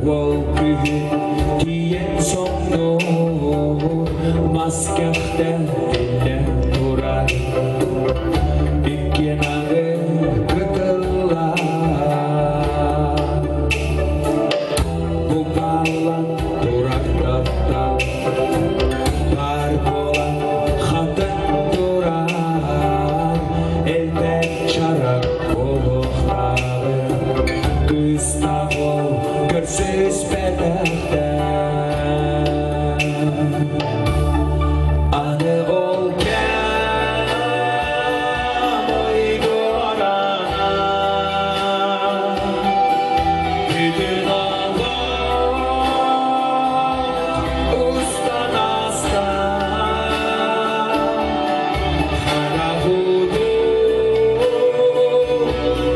Уол күһүн тиийэн соҥнуур Мас кэхтэ тиллэн турар Иккиэн аны кытыллар Букаллан турар таптал Бар буолан хатан турар Элбэх чарак буолуохтааҕы Кыыстаах уол көрсүспэтэхтэр Аны ол кэм ойгуораан Бүтүн олох устан ааста Харах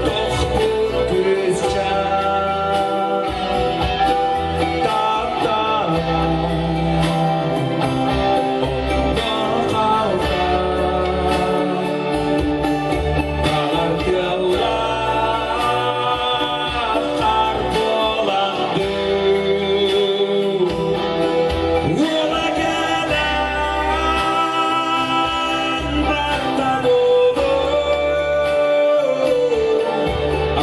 тохпут күрүсчээн таптала онно қалта Баҕар тыаллаах хаар буолан дуу Уола кэлэн барда буолуо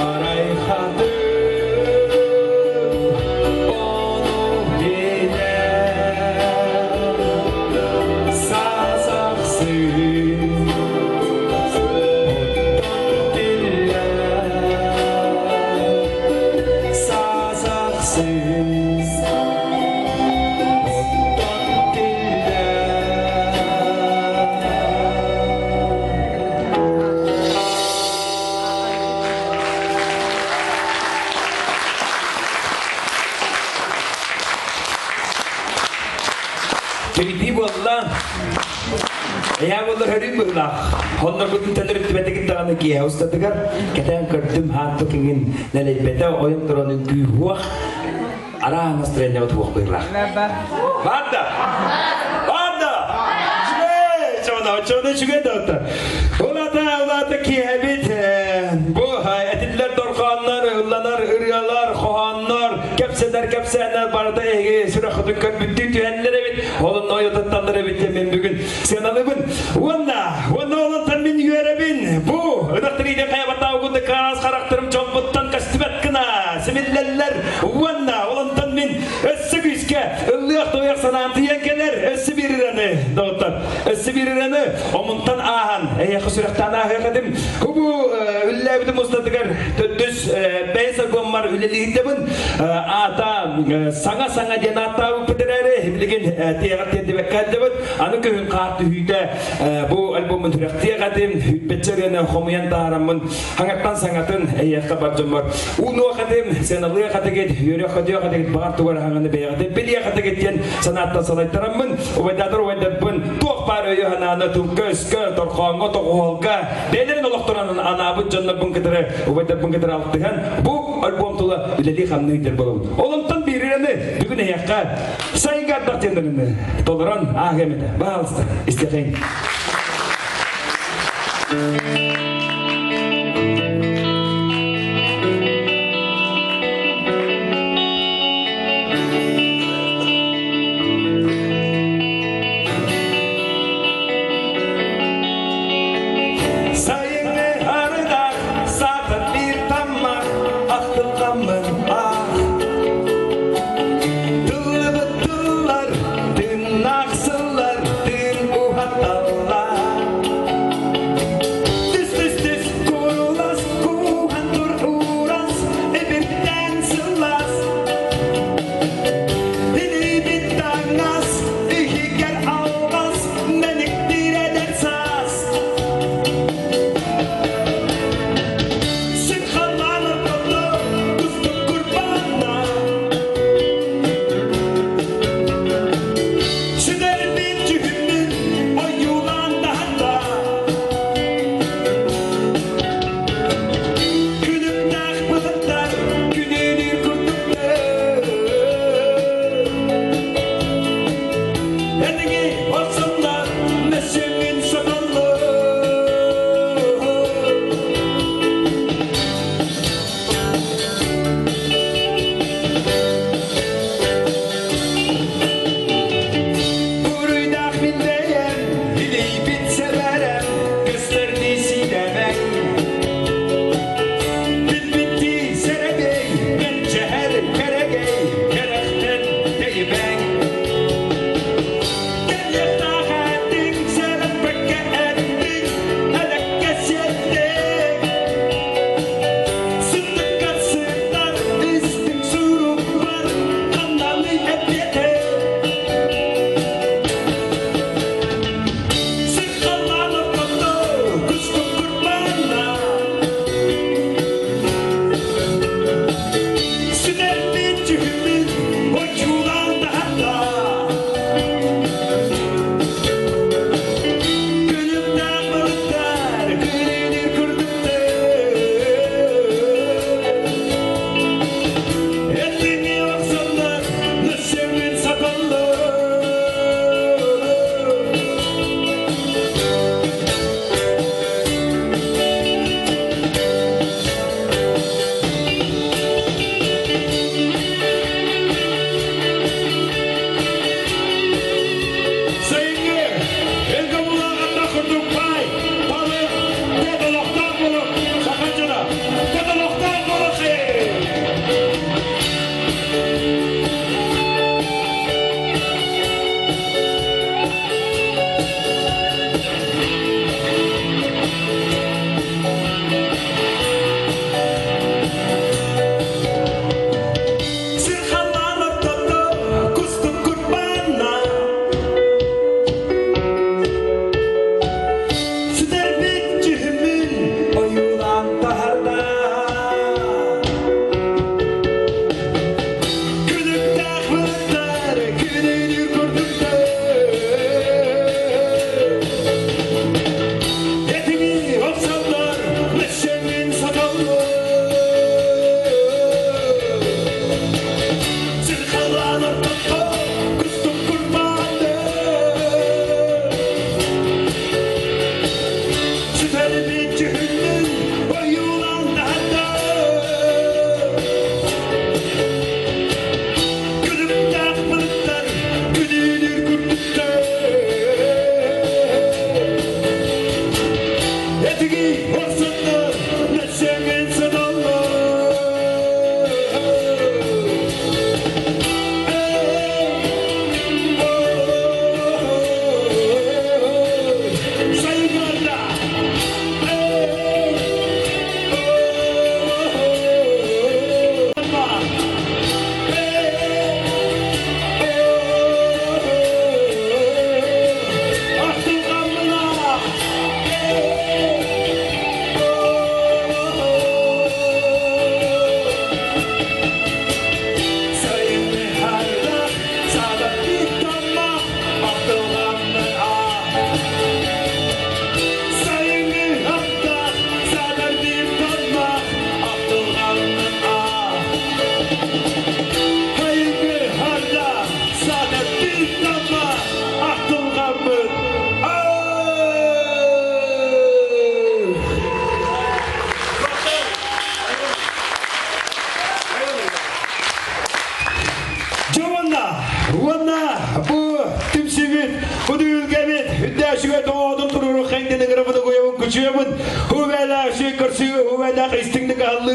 Арай хатыы ону билэр Саас ахсын оттон тиллэр Саас ахсын оттон тиллэр Кирбии буолла. Эйээ буоллар хөрүү быһылаах. Хонноргутун төнөрүттүбэтигит даҕаны киэһэ устатыгар кэтээн көрдүм хаатту киҥин нэлэйбэтэ ойон туран үҥкүү хуох араан настроениябыт хуох быһылаах. Баанда! Баанда! Үчүгэй! Чоно, чоно үчүгэй да отта. Улата, улата киэһэбит бу этиллэр дорҕооннор, ылланар ырыалар, хоһооннор, кэпсэнэр кэпсээннэр барыта эһиги сүрэххитин көрбүттүү түһэллэр эбит, олонно ойутатталлар эбит диэн мин бүгүн сыаналыыбын. Уонна, уонна олонтон мин үөрэбин. Бу ынах тириитин хайабаттаабыккын каас харахтарым чолбуттан көстүбэт гына симиллэллэр. Уонна олонтон мин өссө күүскэ ыллыах-туойах санаам тиийэн кэлэр. Өссө биир ырыаны, доҕоттор, өссө биир ырыаны омунтан ааһан, эйиэхэ сүрэхтээн ааһыах этим. Бу үллээбитим устатыгар төрдүс бэйс альбоммар. альбоммар үлэлиирдэбин. Аата саҥа-саҥа диэн ааттаабыппыт эрээри, билигин тиэҕэр тиэрдибэккэ сылдьабыт. Аны күһүн хаар түһүүтэ бу альбоммун сүрэхтиэх этим, үппэччэ ырыаны хомуйан таһаараммын хаҥаттан саҥатын эйиэхэ бар дьоммор уунуох этим, сыаналыах этигит, үөрүөх-көтүөх этигит, баҕар тугар хаҥаны бэйэҕитин билиэх этигит диэн санааттан салайтараммын, убайдаатар убайдарбын туох баар өйү-санааны тылга-өскө, торхооҥҥо, тоҕуһуолга бэйэлэрин олохторун анаабыт дьоннорбун кытары, убайдарбын кытары алтыһан, бу альбом тула үлэлии-хамныы дьэр буолабыт. Ол онтон биир ырыаны бүгүн эһиэхэ сайга ардах диэн толорон ааһыам этэ. Баалыста, истэхэйин. Сайыҥҥы арыдах, саатар биир таммах, ахтылҕаммын аах. Тыллыбыт тыллар, тыыннаах сыллар, тыын уһаталлар.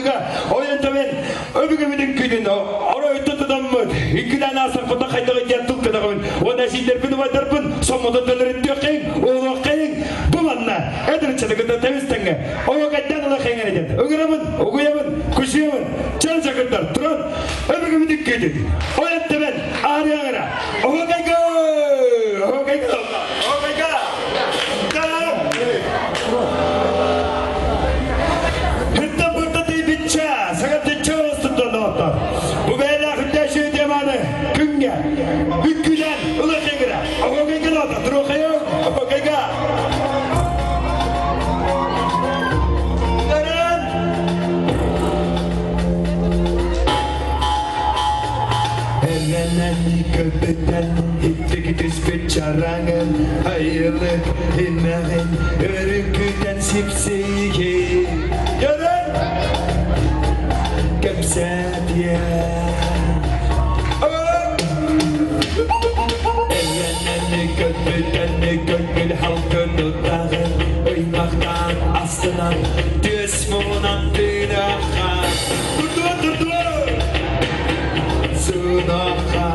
ылыыга ойон төбөн өбүгэбитин күнүн оройуттан тутаммыт үҥкүлээн аасарбыта хайдаҕый диэн тыл көтөҕөбүн уонна эсиилэрбин убайдарбын соммотун төлөрүттүөххэйиҥ уолуоххайыҥ бу манна эдэр кытта тэбис тэҥҥэ ойуокайдаан ылыаххайыҥ эрэ диэн ыҥырабын угуйабын кучуйабын чал чакырдар туран өбүгэбитин күнүн ойон төбөн аарыаҥыра оһуокайга оһуокайга оһуокайга Бу бэйэлээх үрдээши деманы күҥҥэ үҥкүүлээн ылыахыгыра оһуокайга нота туруохайыҥ оһуокайга Эрэнэн көпүтэн иттик түспүт чараҥын айылык имэҕин өрүкүтэн сипсийги Яран кэпсэтиэ Эрэнэн көпүтэн көҥүл халкын утаҕын ыймахтаан астынан түөс муҥунан тыыныахха Турдуо, турдуо! Сынаха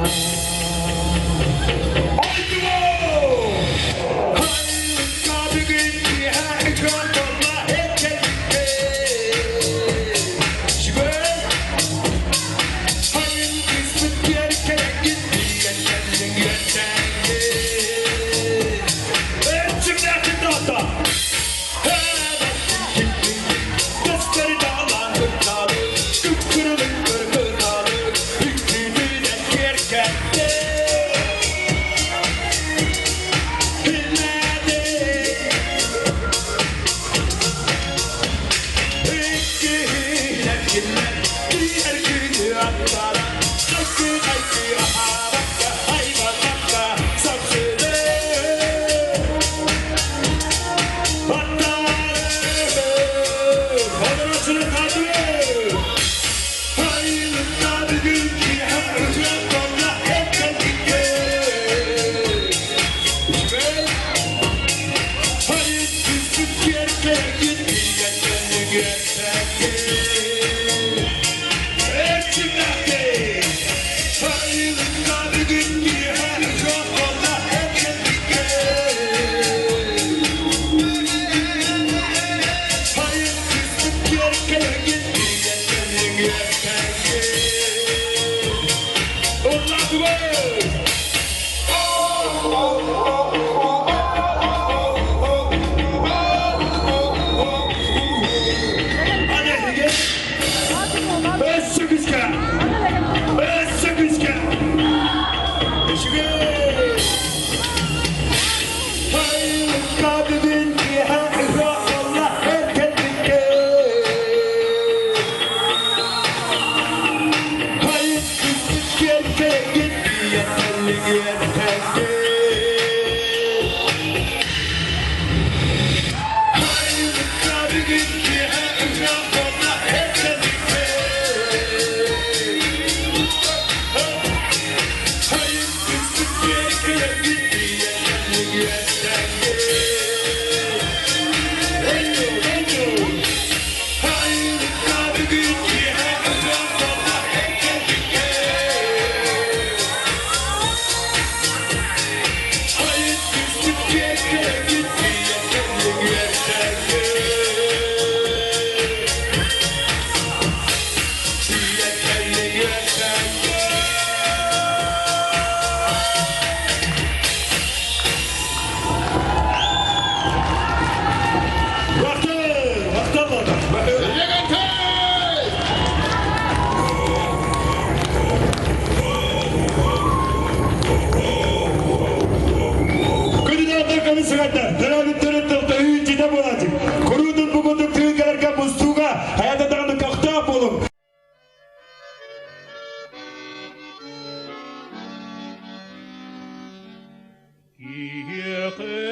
Киһиэхэ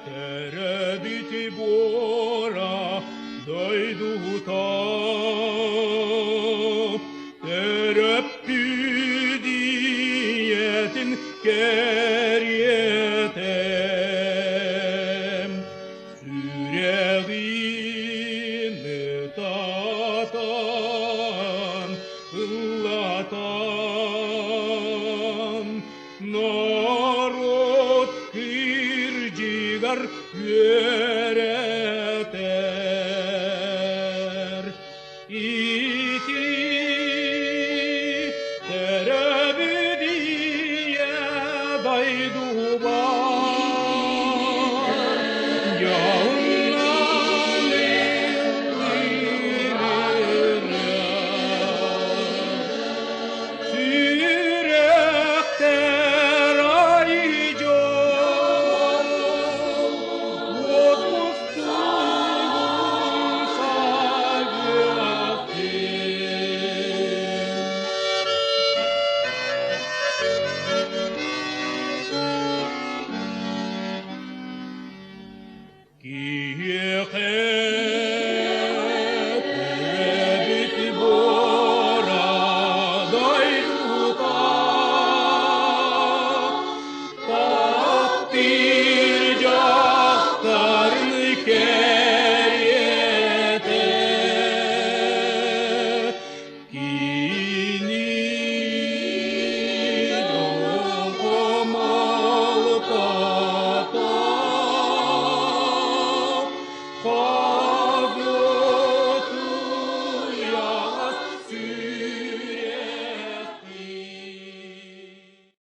төрөөбүт буора дойдута төрөппүт ийэтин кэриэтэ сүрэҕин. Ыллатан, ыллатан, норуот кырдьыгар үөрэтэр. Ити төрөбүт ийэ дойдубар дьоһуннан Сүрэхтэр айдьол, уот мустугун сагыахтын. Киһиэхэ төрөөбүт буора дойдута таптыыр дьахтарын кэриэтэ кини дьолго малтата.